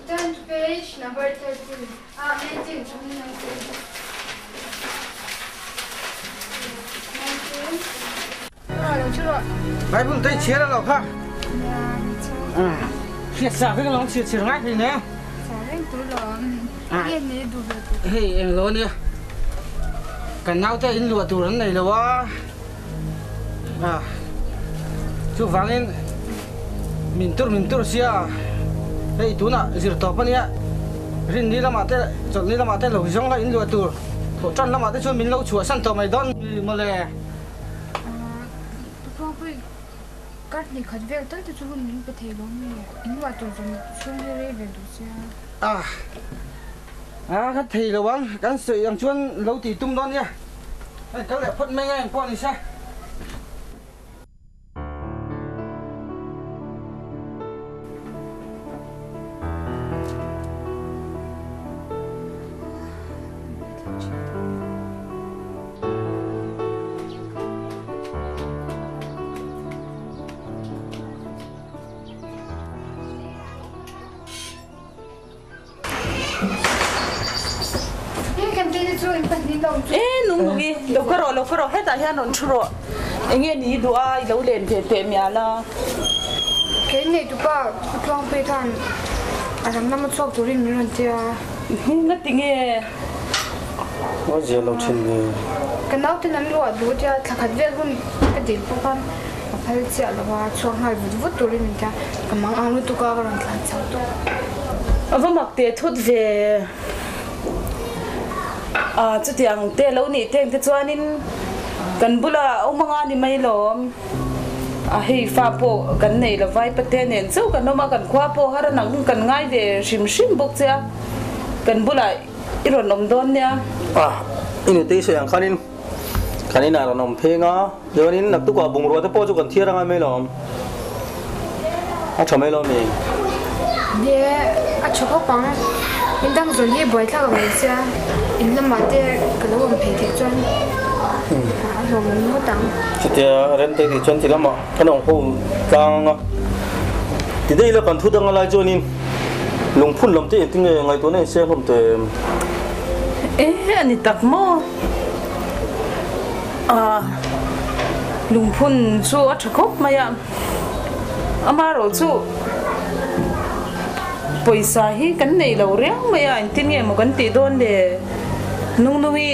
Turn to page number 13. Ah, 19, sorry, 19. 19. Bible 对切了老看。嗯，啥这个龙切切爱听呢？啥人都了，也没读过。嘿，老呢？ Kan naute in luah tur an nei lo a, ah chuvangin min tur min tur sia, hei tunah zir tawp a nia, rinni lamah te chawlhni lamah te lo zawng la in luah tur thawh tan lamah te chuan min lo chhuahsan tawh mai dawn mawle. Pathuangpui kar hnih khat vel tal te chu hun min pe thei lo mi, in luah tur zawng chhung hi rei ve duh sia. Ah. A ka thei lo ang, kan sawi ang chuan lo tih tum dawn nia. Hei kal leh phawt mai nga engpawh ni se. E nung nung i lo ka rawh lo ka rawh hetah hian rawn thu rawh enge ni duh a i lo len ve teh mial a. Kei nei tupa ka tluang pui khan a ram lama chhuak turin min rawn tia. Nga tinge? Ngawi zia lo thin ve. Ka nauten an luah duh tia thla khat vel hun ka dil pawh khan ka phal chiah lo a, chhuak nghal vut vut turin min tia, ka mang ang lutuk a ka rawn tlan chho tawp. A va mak teh thut ve. A chutiang te lo nih teng te chuanin kan bula awm anga ni mai lawm. A hei fa pawh kan nei lo vai pate nen chauh kan awm a, kan khua pawh har a nang kan ngai ve hrim hrim bawk che a, kan bulah i rawn awm dawn nia. A, i nute i sawi ang khanin kan inah rawn awm pheng a, chuanin naktukah bungrua te pawh chu kan thiar angai mai lo awm. A tha mai lo mi? Nie, a tha khawp ang. In dang zawn hi buaithlak ang mai sia, in lamah te ka lo awm phei theih chuan a hlawm awm ngawt ang. Chutia Remte tih chuan ti lamah kan awm ho tlang ang a. Ti daih ila kan thu dang a lai chuanin lungphun lam te engtin nge ngaihtuahna in siam hlawm teh em? E, a ni tak maw? A, lungphun chu a tha khawp mai a. Amaherawh chu pawisa hi kan nei lo riau mai a, engtin nge maw kan tih dawn le? Nungnungi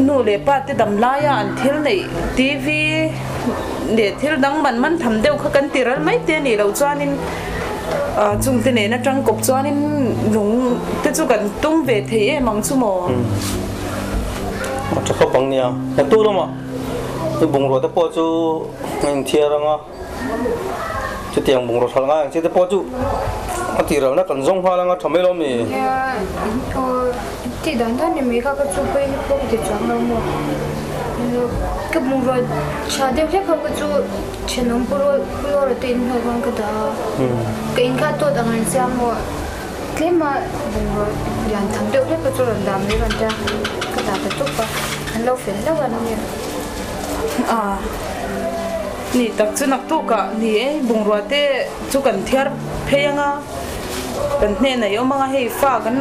nu leh pa te dam laia an thil neih TV leh thil dang man man tham deuh kha kan ti ral mai te a nih loh chuanin chung te nen atang kawp chuanin lung te chu kan tum ve thei em ang chu maw? A tha khawp ang nia, naktuk lamah i bungrua te pawh chu a inthiar ang a, chutiang bungraw hralh ngai ang chi te pawh chu a tih ralna kan zawng nghal ang a tha mai lo mi? Nia, aw tih dan dan ni mai kha ka chu pawhin i pawm ti chuang lo maw? Ka bungraw tha deuh hlek ho ka chu thenawm pu Lawra te inhnuai khan ka dah a, ka in kha tawt ang reng sia maw? Tlema bungraw lian tham deuh hlek ka chu rawn dah mai rawn tia ka dah ta tawp a, an lo fel hlauh a ni. A ni tak chu naktukah ni e, bungrua te chu kan thiar phei ang a, kan hnenah i awm ang a, hei fa kan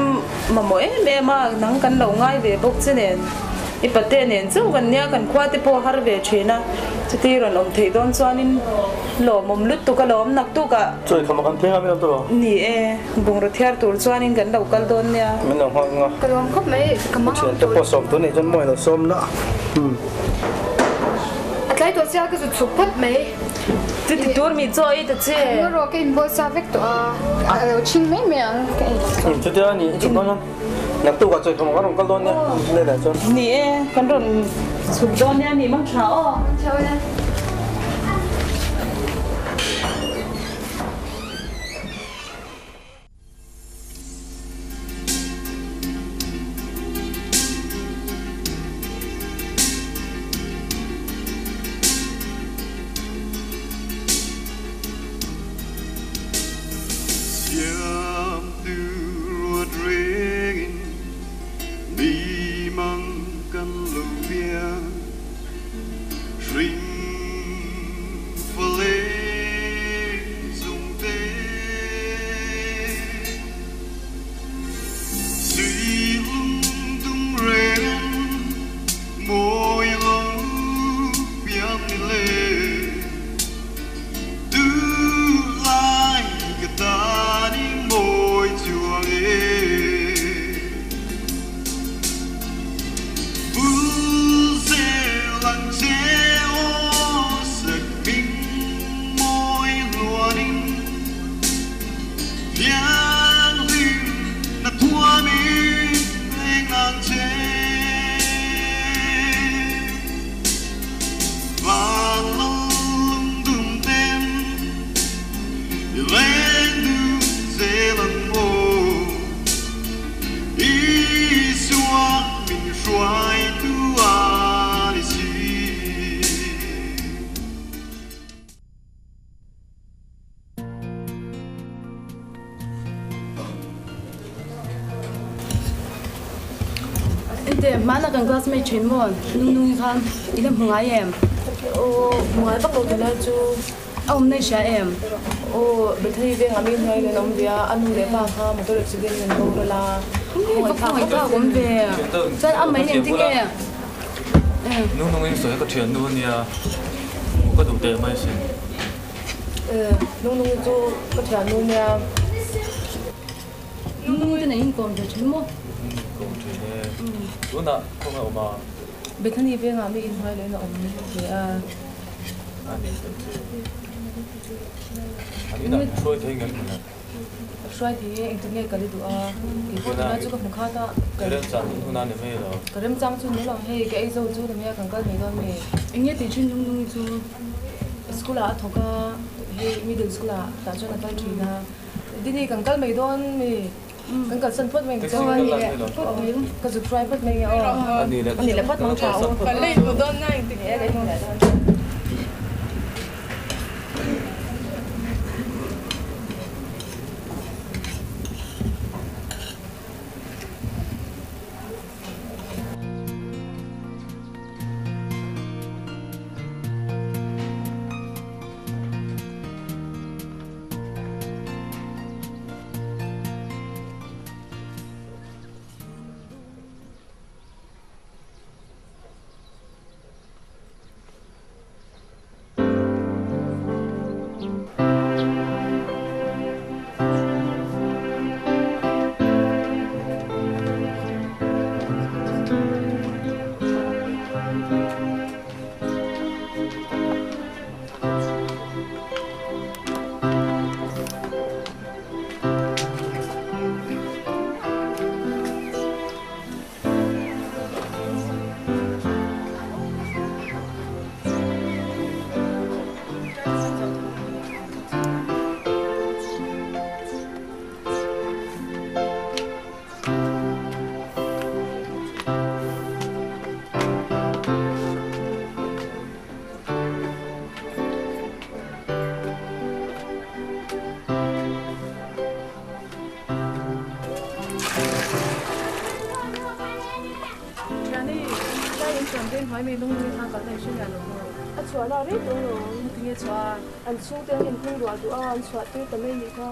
mamawh em em a, nang kan lo ngai ve bawk che nen. I pate nen chauh kan nia, kan khua te pawh har ve thin a, chuti rawn awm theih dawn chuanin lawmawm lutuk a lawm naktukah. Chawi khama kan pheng a min lo tawh. Ni e, bungraw thiar tur chuanin kan lo kal dawn nia. Min lo nghak nga. Ka lawm khawp mai, ka mang ang Thian te pawh sawm tur nih chuan mawi lo sawm la. A tlai tawh sia ka zut chhuk phawt mai. Chuti tur mi chaw ei ta che. An ngaw rawh ka inbual sa vek tawh a, a lo chhing mai mai ang ka ei. Chutia ni i chhuk dawn a. Naktuk ah chawi khawmah kan rawn kal dawn nia, le leh chuan. Ni e, kan rawn chhuk dawn nia ni mang tha aw. Mang tha e. Ente, hmana kan classmate thin maw? Nungnungi kha i la hmu ngai em? Aw, hmu ngai vak lo tela chu. A awmna i hria em? Aw, Bethany veng ah mi hnuai in an awm ve a, a nu leh pa kha motor accident in an boral a. Nge ka khawngaih thlak awm ve. Chuan a mai nen tinge? Nungnungin sawi ka thiannu a nia, hmuh ka duh teh mai sin. Nungnungi chu ka thiannu nia. Nungnungi te nen inkawm ve thin maw? Inkawm thin e. Tunah khawnge awm a? Bethany vengah mi inhnuai leh in a awm ve a. A ni tak chu. An inah min hruai thei ngem mawle? Hruai thei e, engtin nge kal i duh a? Kei pawh tunah chu ka hmu khat a. Ka remchang hun hun a ni mai lo. Ka remchang chu ni lo hei, ka ei zo chu ni mai a, kan kal mai dawn mi. Eng nge tih thin Nungnungi chu? School ah a thawk a, hei middle school ah tah chuan a kal thin a. Dini kan kal mai dawn mi? Kan kalsan phawt mai ang che aw. Ka zuk hruai phawt mai nge aw. A ni leh phawt mang tha aw. Kan la inhmu dawn na engtik nge kan inhmu leh dawn. Thiani, tlai in chuan veng hnuai mi lung nui kha kalna i hre miah lo maw? A chhuah lak rei tawh lo. Tinge chhuah a? An chhungte an inhung ruah duh a, an chhuah tir ta mai nih kha.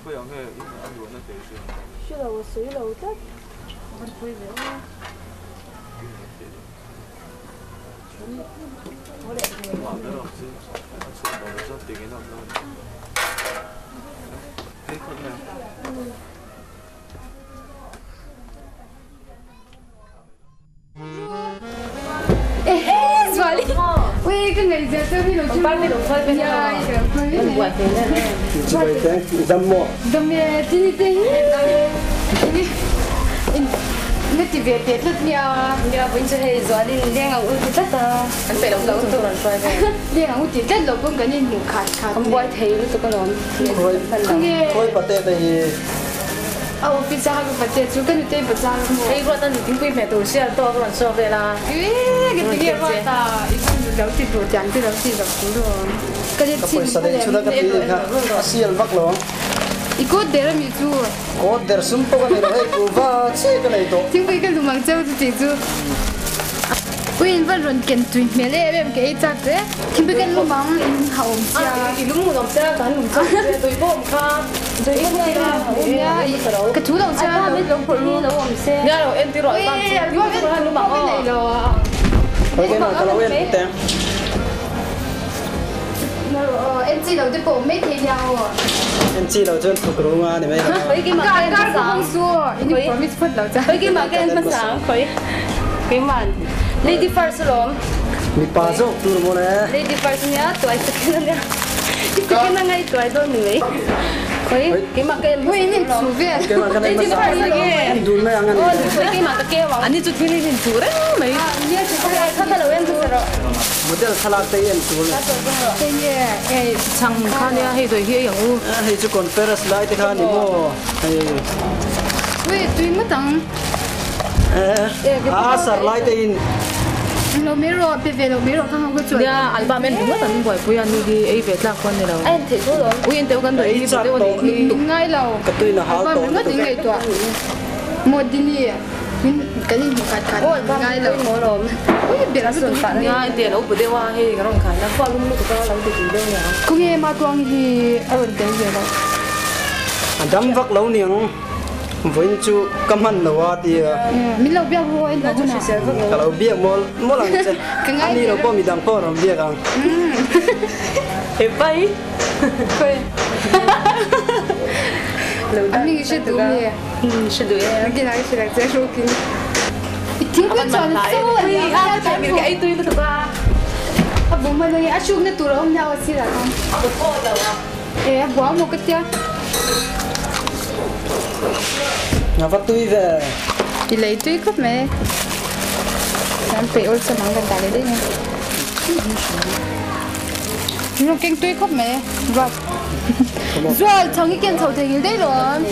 Khawiah nge in a luahna te hria? Hre lo, a sawi lo tlat. A van phawi ve aw. Ka pawisa leh chhuna ka tih kha a sial vak lo. I kawt der ami chu? Kawt der sum pawh ka nei lo hei kuhva chiah ka nei tawh. Thingpui ka lum ang cheu chu tih chu. Ui in van rawn ken tui hmel em em ka ei chak che. Thingpui kan lum ang in ha awm sia. I lum ngun awm sia kan lum chak che tui pawh awm kha. Tui pawh awm kha. Nia ka thu lo sia. Ai lo phawrh ru lo awm se. Nia lo en tir rawh ai che. Ui kan lum ang aw. Khawi keimah ka lo en teh ang. En chi lo te pawh mai thei nia aw. En chi lo chuan thuk ru nga ni mai lo. Khawi keimah ka en hmasa ang. In promise phawt lo cha. Khawi keimah ka en hmasa ang khawi. Keiman lady first alawm. Mipa zawk tur maw le. Lady first nia tuai second ania. Ka Nakin a ngaihtuai dawn ni mai. Khawi keimah ka en Hei in inchuh vel. Keimah ka en hmasa. En dun mai ang a ni. Khawi keimah ka keu ang. Ani chu thil in inchuh reng mai. Nia chu ka kha ka lo en hmasa rawh. Model thlalak te hi en tur a ni. Hei nge hei chhang kha nia hei dawi hi ei ang u. Hei chu conference lai te kha a ni maw hei. Ui tui ngawt ang. A sar lai te in. Lo mai rawh pe ve lo mai rawh ka hau ka chuan. Nia album en ringawt an buaipui a ni hi ei ve tlak pawh a ni lo. A en theih tho lo. Ui en teuh kan dawi hi deuh a nih hi. Ngai lo. Ka tuina hal tawh. Album ringawt in ngaihtuah. Modini min kan inhmu khat khat ngai lo. Ui ber a sun pah. Nia en teh a lo bu deuh a hei ka rawn khai na khual lum lutuk a lo ti tui deuh nia. Khawnge Matuang hi a rawn tel ve lo. A dam vak lo niang. Vawiin chu ka hman lo a ti a. Min lo biak ru a in lo hunah. Ka lo biak mawl mawl ang che. A ni lo pawh midang pawh rawn biak ang. He pai. A mi hre duh mi. Hre duh e. Nakin ah ka hre lang che rukin. I thingpui chuan a chaw a ni a. Ka ei tui lutuk a. A bum a nge a hrukna tur a awm nia aw sirah khan. A pawh lo a. E a bua maw ka tia. Nga va tui ve. I lei tui khawp mai. Kan peih awlsam ang kan dah leh daih mai. Rawng keng tui khawp mai ruat. Zual chhang i ken chho thei ngil daih lo ang.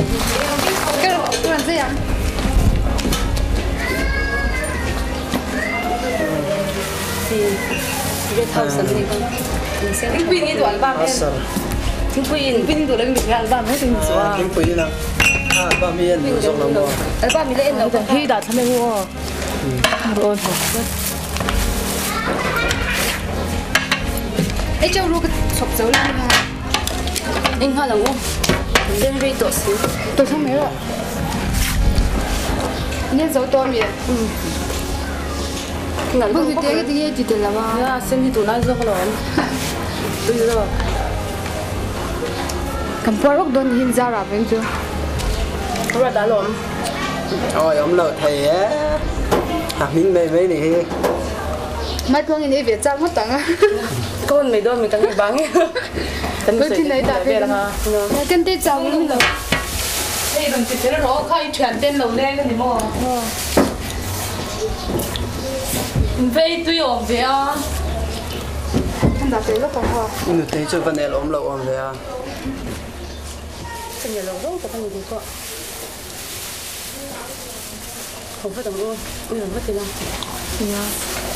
Ka rawn zai ang. Red house an ni kha. Thingpui in i duh album em? Thingpui in. Thingpui in duh lo in mi album he ting chu a. Thingpui in a album hi en duh zawk lo maw? Album i la en lo kha. Hi dah thla mai hu aw. Rawn haw. Ei chau ru ka chhawp zo lo nia. Eng nghal ang u. Kan leng rei tawh si. Tawh thlang mai rawh. Nen zo tawh ami? Bawk ni te ka ti nge ti tel lo a. Nia sen hi tunlai zawk alawm. Tui zawk. Kan puar rawk dawn ni hin zar ah veng chu. Ruat alawm. Awi awm lo thei e. A hming mai mai ni hi. Maitluang in ei ve chak ngawt ang a. Ka hun mai dawn mi kan ei bang e. Kan sawi te kan vel ang a. Kan te chau in lo. Hei rawn ti fel rawh kha i thian ten lo leng a ni maw? Vei tui awm ve a. An dah fel lawk ang aw. I nutei chu va nel awm lo awm ve a. Ka nel lo zawng tak a ni tih pawh. Ho vat ang aw. Ui rawn vat ila. Nia.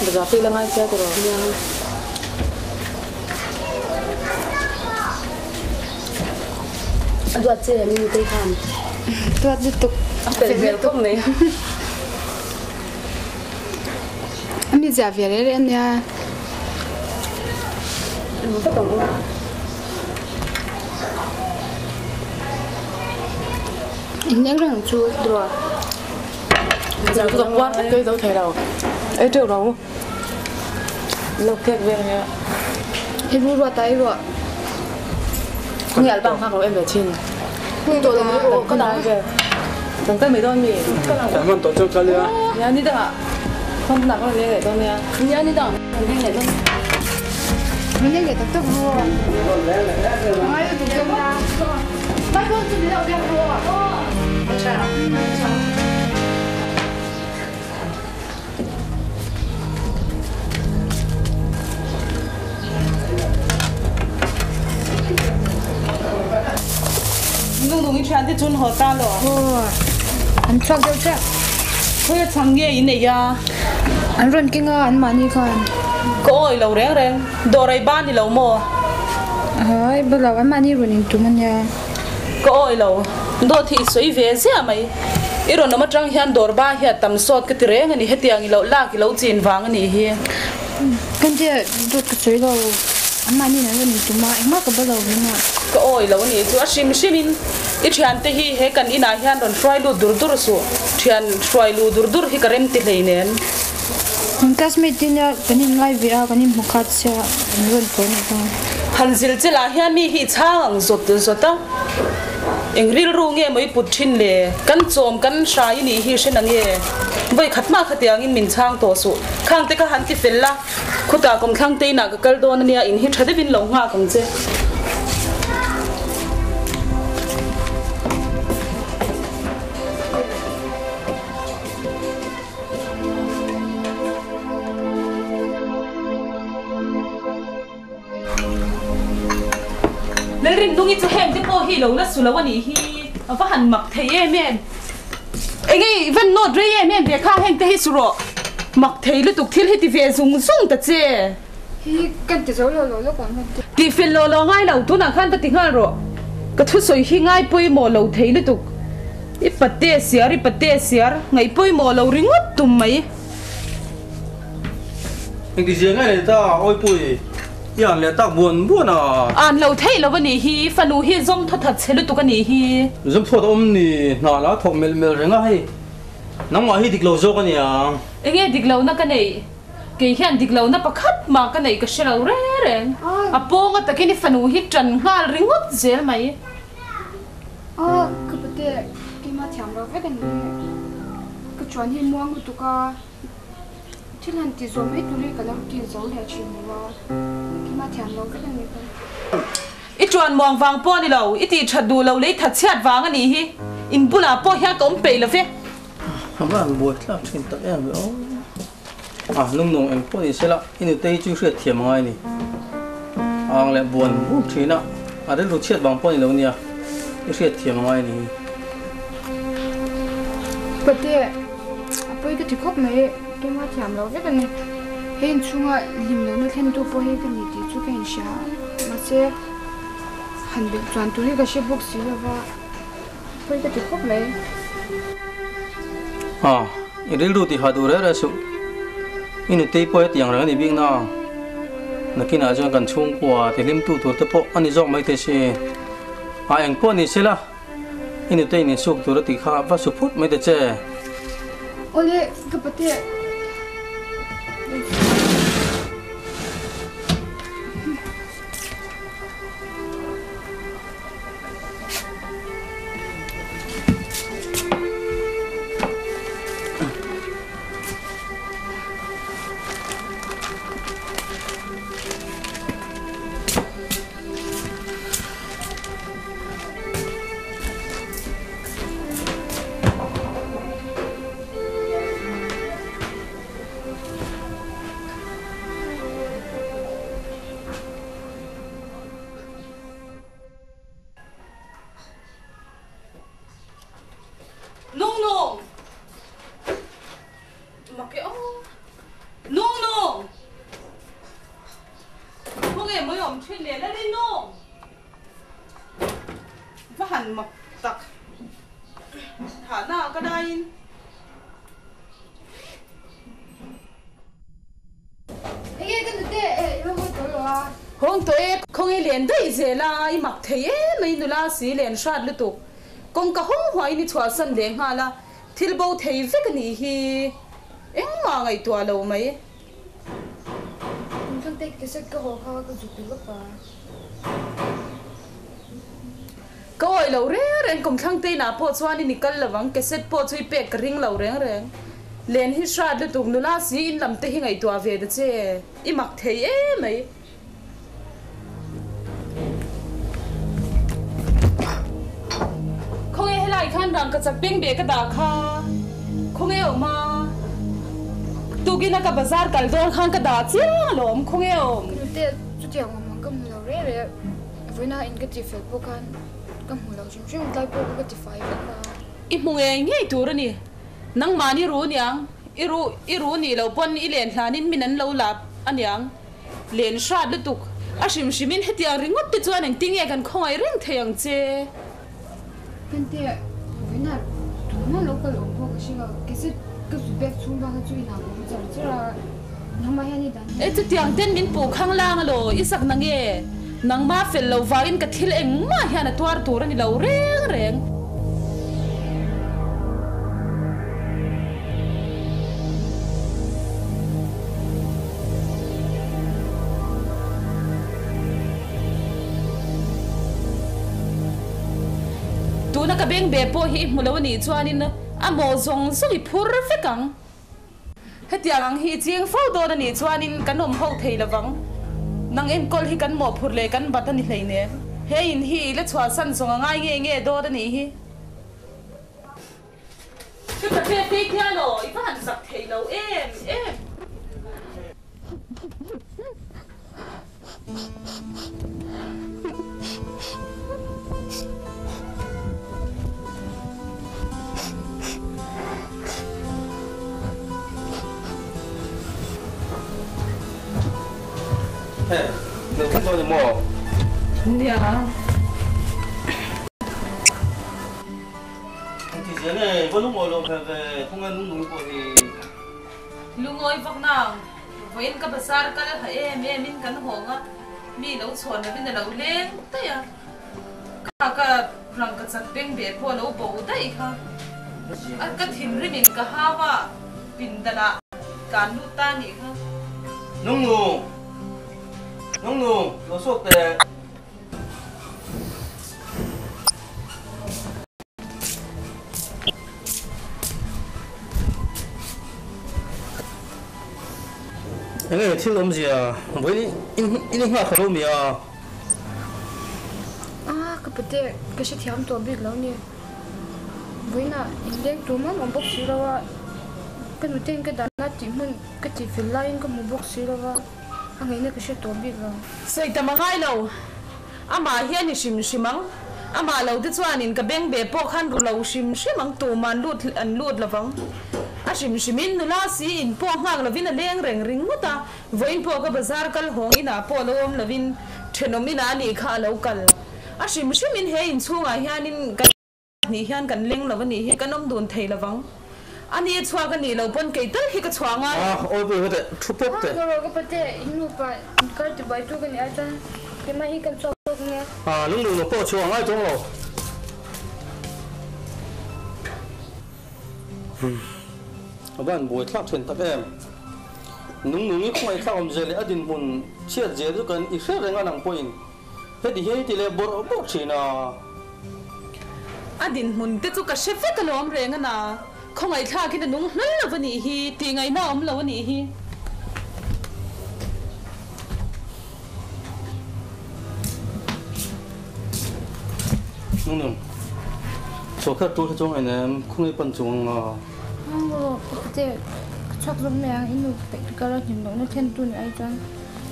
Bazar te ila ngai sia tiraw. Nia. A duat che em i nutei khan? Duat lutuk. A fel hmel khawp mai. A mi ziah ve reh reh a nia. Eng vak ang u. In eng reng chu dawr. Zan ka puar vek kai zo thei lo. Ei teuh lo. Lo kek vel nia. I ru ruat a i ruah. Nge album nghak lo em ve thin. Tawh lo mai rawh ka dai ve. Kan kal mai dawn mi. Kan hman tawh chu kal ila. Nia ni dangah hman nak rawn leng leh dawn nia. Nia ni dangah kan leng leh dawn. Min leng leh tak tak ru. Ngai lutuk dawn a. Bible chu min lo biak ru. Tha. Tha. Nung nung i thian te chun haw ta lo. Aw, an chhuak deuh chiah. Khawi a chhang nge in nei a? An rawn keng a, an mahni khan. Ka awi lo reng reng, dawr ei ba ni lo maw? Hai, ba lo, an mahni rawn intum a nia. Ka awi lo, dawt hi i sawi ve ziah mai. I rawn awm atang hian dawr ba hi a tam sawt ka ti reng a ni, hetiang i loh lak i lo chin vang a nih hi. Kan tia dawt ka sawi lo, anmahni in an rawn intum a, engmah ka ba lo min a. Ka awi lo a nih chu, a hrim hrim in i thiante hi he kan inah hian rawn hruai lut dur dur suh, thian hruai luh dur dur hi ka rem ti hlei nen. Kan classmate te nia kan in ngai ve a, kan in hmu khat sia an rawn tawh nih kha. Han zil che lah hian mi hi i chhang ang zawt zawt a. Eng rilru nge maw i put thin le? Kan chawm kan hrai i nih hi hre na nge? Vawi khat hma khatiangin min chhang tawh suh. Khang te kha han ti fel la, khutah kawmthlang te inah ka kal dawn ania, in hi tha deuhin lo nghak ang che. Lalrinnungi chu heng te pawh hi lo la su lo a nih hi, a va han mak thei em em. Enge i van nawt rei em em ve kha heng te hi su rawh. Mak thei lutuk thil hi ti ve zung zung ta che. Hi kan ti zo lo lo lawk ang kan ti. Tih fel lo lo ngai lo, tunah khan va ti nghal rawh. Ka thusawi hi ngai pawimawh lo thei lutuk. I pate siar, i pate siar, ngaih pawimawh lo ringawt tum mai. Engti zia nge nei ta Awipui, i an leh tak buan buan a. An lo theih lo a nih hi, fanu hi zawm thaw that che lutuk a nih hi. Zawm thawt a awm ni, hna la thawk melh melh reng a hei. Nangmah hi dik lo zawk a nia. Enge dik lohna ka neih? Kei hian dik lohna pakhat mah ka neih ka hre lo reng reng. A pawnga takin i fanu hi ṭan nghal ringawt zel mai. A, ka pate keimah thiam lo vek a ni. Ka chuan hi muang lutuk a, thil han ti zawh mai tur hi ka lo ti zo leh thin lo a, keimah thiam lo vek a ni ka. I chuan muang vang pawh a ni lo, i tih that duh lo lei that chhiat vang a nih hi, in bulah pawh hian ka awm peih lo ve. A va han buai thlak thin tak em ve aw. A lung nung eng pawh ni sela i nute hi chu hriat thiam a ngai a ni. A ang leh buan buan thin a, a rilru chhiat vang pawh a ni lo nia, i hriat thiam a ngai a ni. Pate, a pawi ka ti khawp mai, keimah thiam lo vek a ni. He inchhunga hlim lohna thlentu pawh hi ka ni tih chu ka inhria a, mahse han belh chuan tur hi ka hre bawk si lova. Pawi ka ti khawp mai. A, i rilru ti ha duh reh reh suh. I nutei pawh heti ang reng a ni bik na. Nakinah chuan kan chhungkua ti hlim tu tur te pawh a ni zawk mai thei si. A eng pawh ni sela, i nutei in insuk tur a tih kha va su phut mai ta che. Awle, ka pate. Nung nung! Mak e aw. Nung nung! Khawnge mawi awm thin leh la rin nung? Va han mak tak. Thahna ka daiin. Enge ka nute eh i lo haw tawh lo a. Hawng tawh e, khawnge len daih zel a, i mak thei em mai nula si len hrat lutuk. Kawngka hawng huaiin i chhuahsan leh nghal a, thil bo thei vek a nih hi. Engmah ngaihtuah lo mai. Kum thlang te cassette ka haw kha ka zuk ta lawp a. Ka awih lo reng reng, kum thlang te inah pawh chuan i ni kal lo ang, cassette pawh chu i pek ka ring lo reng reng. Len hi hrat lutuk, nula si in lam te hi ngaihtuah ve ta che, i mak thei em mai. Khawnge helai khan rangkachak beng beh ka dah kha, khawnge awm a? Tukin a ka bazar kal dawn khan ka dah chiang alawm, khawnge awm? Nute, chutiang awm ang ka hmu lo reng reng. Vawiina in ka ti fel pawh khan ka hmu lo hrim hrim, tlai pawh ka ti fai vek a. I hmu ngei ngei tur a ni. Nangmahni ru niang, i ru i ru nih loh pawn i len hlanin min an lo lap a niang. Len hrat lutuk. A hrim hrimin hetiang ringawt te chuan engtin nge kan khawngaih reng thei ang che? Kante, vawiina tuna lo kal awm pawh ka hre lo. Cassette ka zu bag chhung bak kha chu inah ka awm char char a. Nangmah hian i dan E chutiang ten min puh khang lang alaw, i sak na nge? Nangmah fel lo vangin ka thil engmah hian a tuar tur a ni lo reng reng. Tuna ka beng be pawh hi i hmu lo a nih chuanin a maw zawng zawng i phur vek ang. Hetiang ang hi i ching fo dawn a nih chuanin kan awm ho thei lovang. Nang enkawl hi kan mawhphurh leh kan bat a ni hleinem. He in hi i la chhuahsan zawng a ngai nge nge dawn a nih hi. Chuta pek phei khian aw, i va han zak thei lo em em. He, lo thleng dawn ni maw? Nia. Engti zia nge va lungawi lo hmel ve, khawnge nung nung pawh hi. Lungawi vak nang, vawiin ka bazar kal ha em em in kan hawng a, mi lo chhuan lovin a lo leng daih a, ka ka rangkachak beng beh pawh a lo bo daih kha, a ka thinrim in ka hau a, pindan ah tlan lut ta nih kha. Nung nung, nung nung, lo chhuak teh. Enge thil awmzia vawiin in i nghak lo mi a? A, ka pate ka hrethiam tawh bik lo ni. Vawiinah inleng tur mam awm bawk si lo a, ka nuten ka dahna tih hmun ka tihfel laiin ka hmu bawk si lo a. A ngaihna ka hre tawh bik lo. Sawi tam a ngai lo. Amah hi a ni hrim hrim ang. Amah lo te chuanin ka beng ve pawh khan ru lo hrim hrim ang, tumah an lut an lut lovang. A hrim hrimin nula si in pawh nghak lovin a leng reng ringawt a, vawiin pawh ka bazar kal hawng inah pawh lo awm lovin thenawm inah a nih kha a lo kal. A hrim hrimin he inchhungah hianin kan. Nih hian kan leng lo a nih hi, kan awm dun thei lovang. A ni a chhuak a nih lo pawn kei tal hi ka chhuah ngai. A, awi pui hawt eh, thu pawp teh. Ka rawh ka pate, in nupa inkar tibuai tu ka nih ai chuan keimah hi kan chhuak zawk nia. A, lungduh lo pawh chhuah ngai tawng lo. A van buai thlak thin tak em. Nung nung i khawngaih thlak awm zel leh a dinhmun chhiat zel chu kan i hre reng a nang pawhin. Heti hian i ti leh bawrh bawrh thin a. A dinhmun te chu ka hre vek alawm reng a na. Khawngaihthlakin a nung hlul lo a nih hi, tih ngaihna a awm lo a nih hi. Nung nung. Chhuah kher tur hi chuang en em, khawngaih pan chuang a. Aw, ka pute, ka chhuak zawk mai ang, i nu peih ka kal a hnim lohna thlen tu nih ai chuan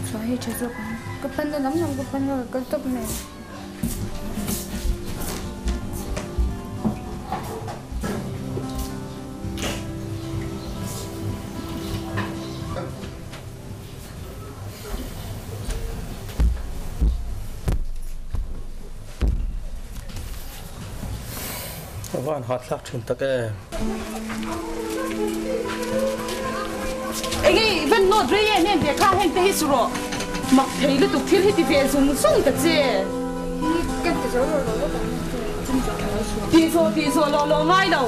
chhuah hi tha zawk ang. Ka pan na lam lam ka pan a, ka kal tawp mai. A van hahthlak thin tak e. Enge i van nawt rei em em ve kha heng te hi su rawh. Mak thei lutuk thil hi ti ve zung zung ta che. Hi kan ti zo lo lo lawk ang chu chung zawh lo su. Tih zawh tih zawh lo lo ngai lo.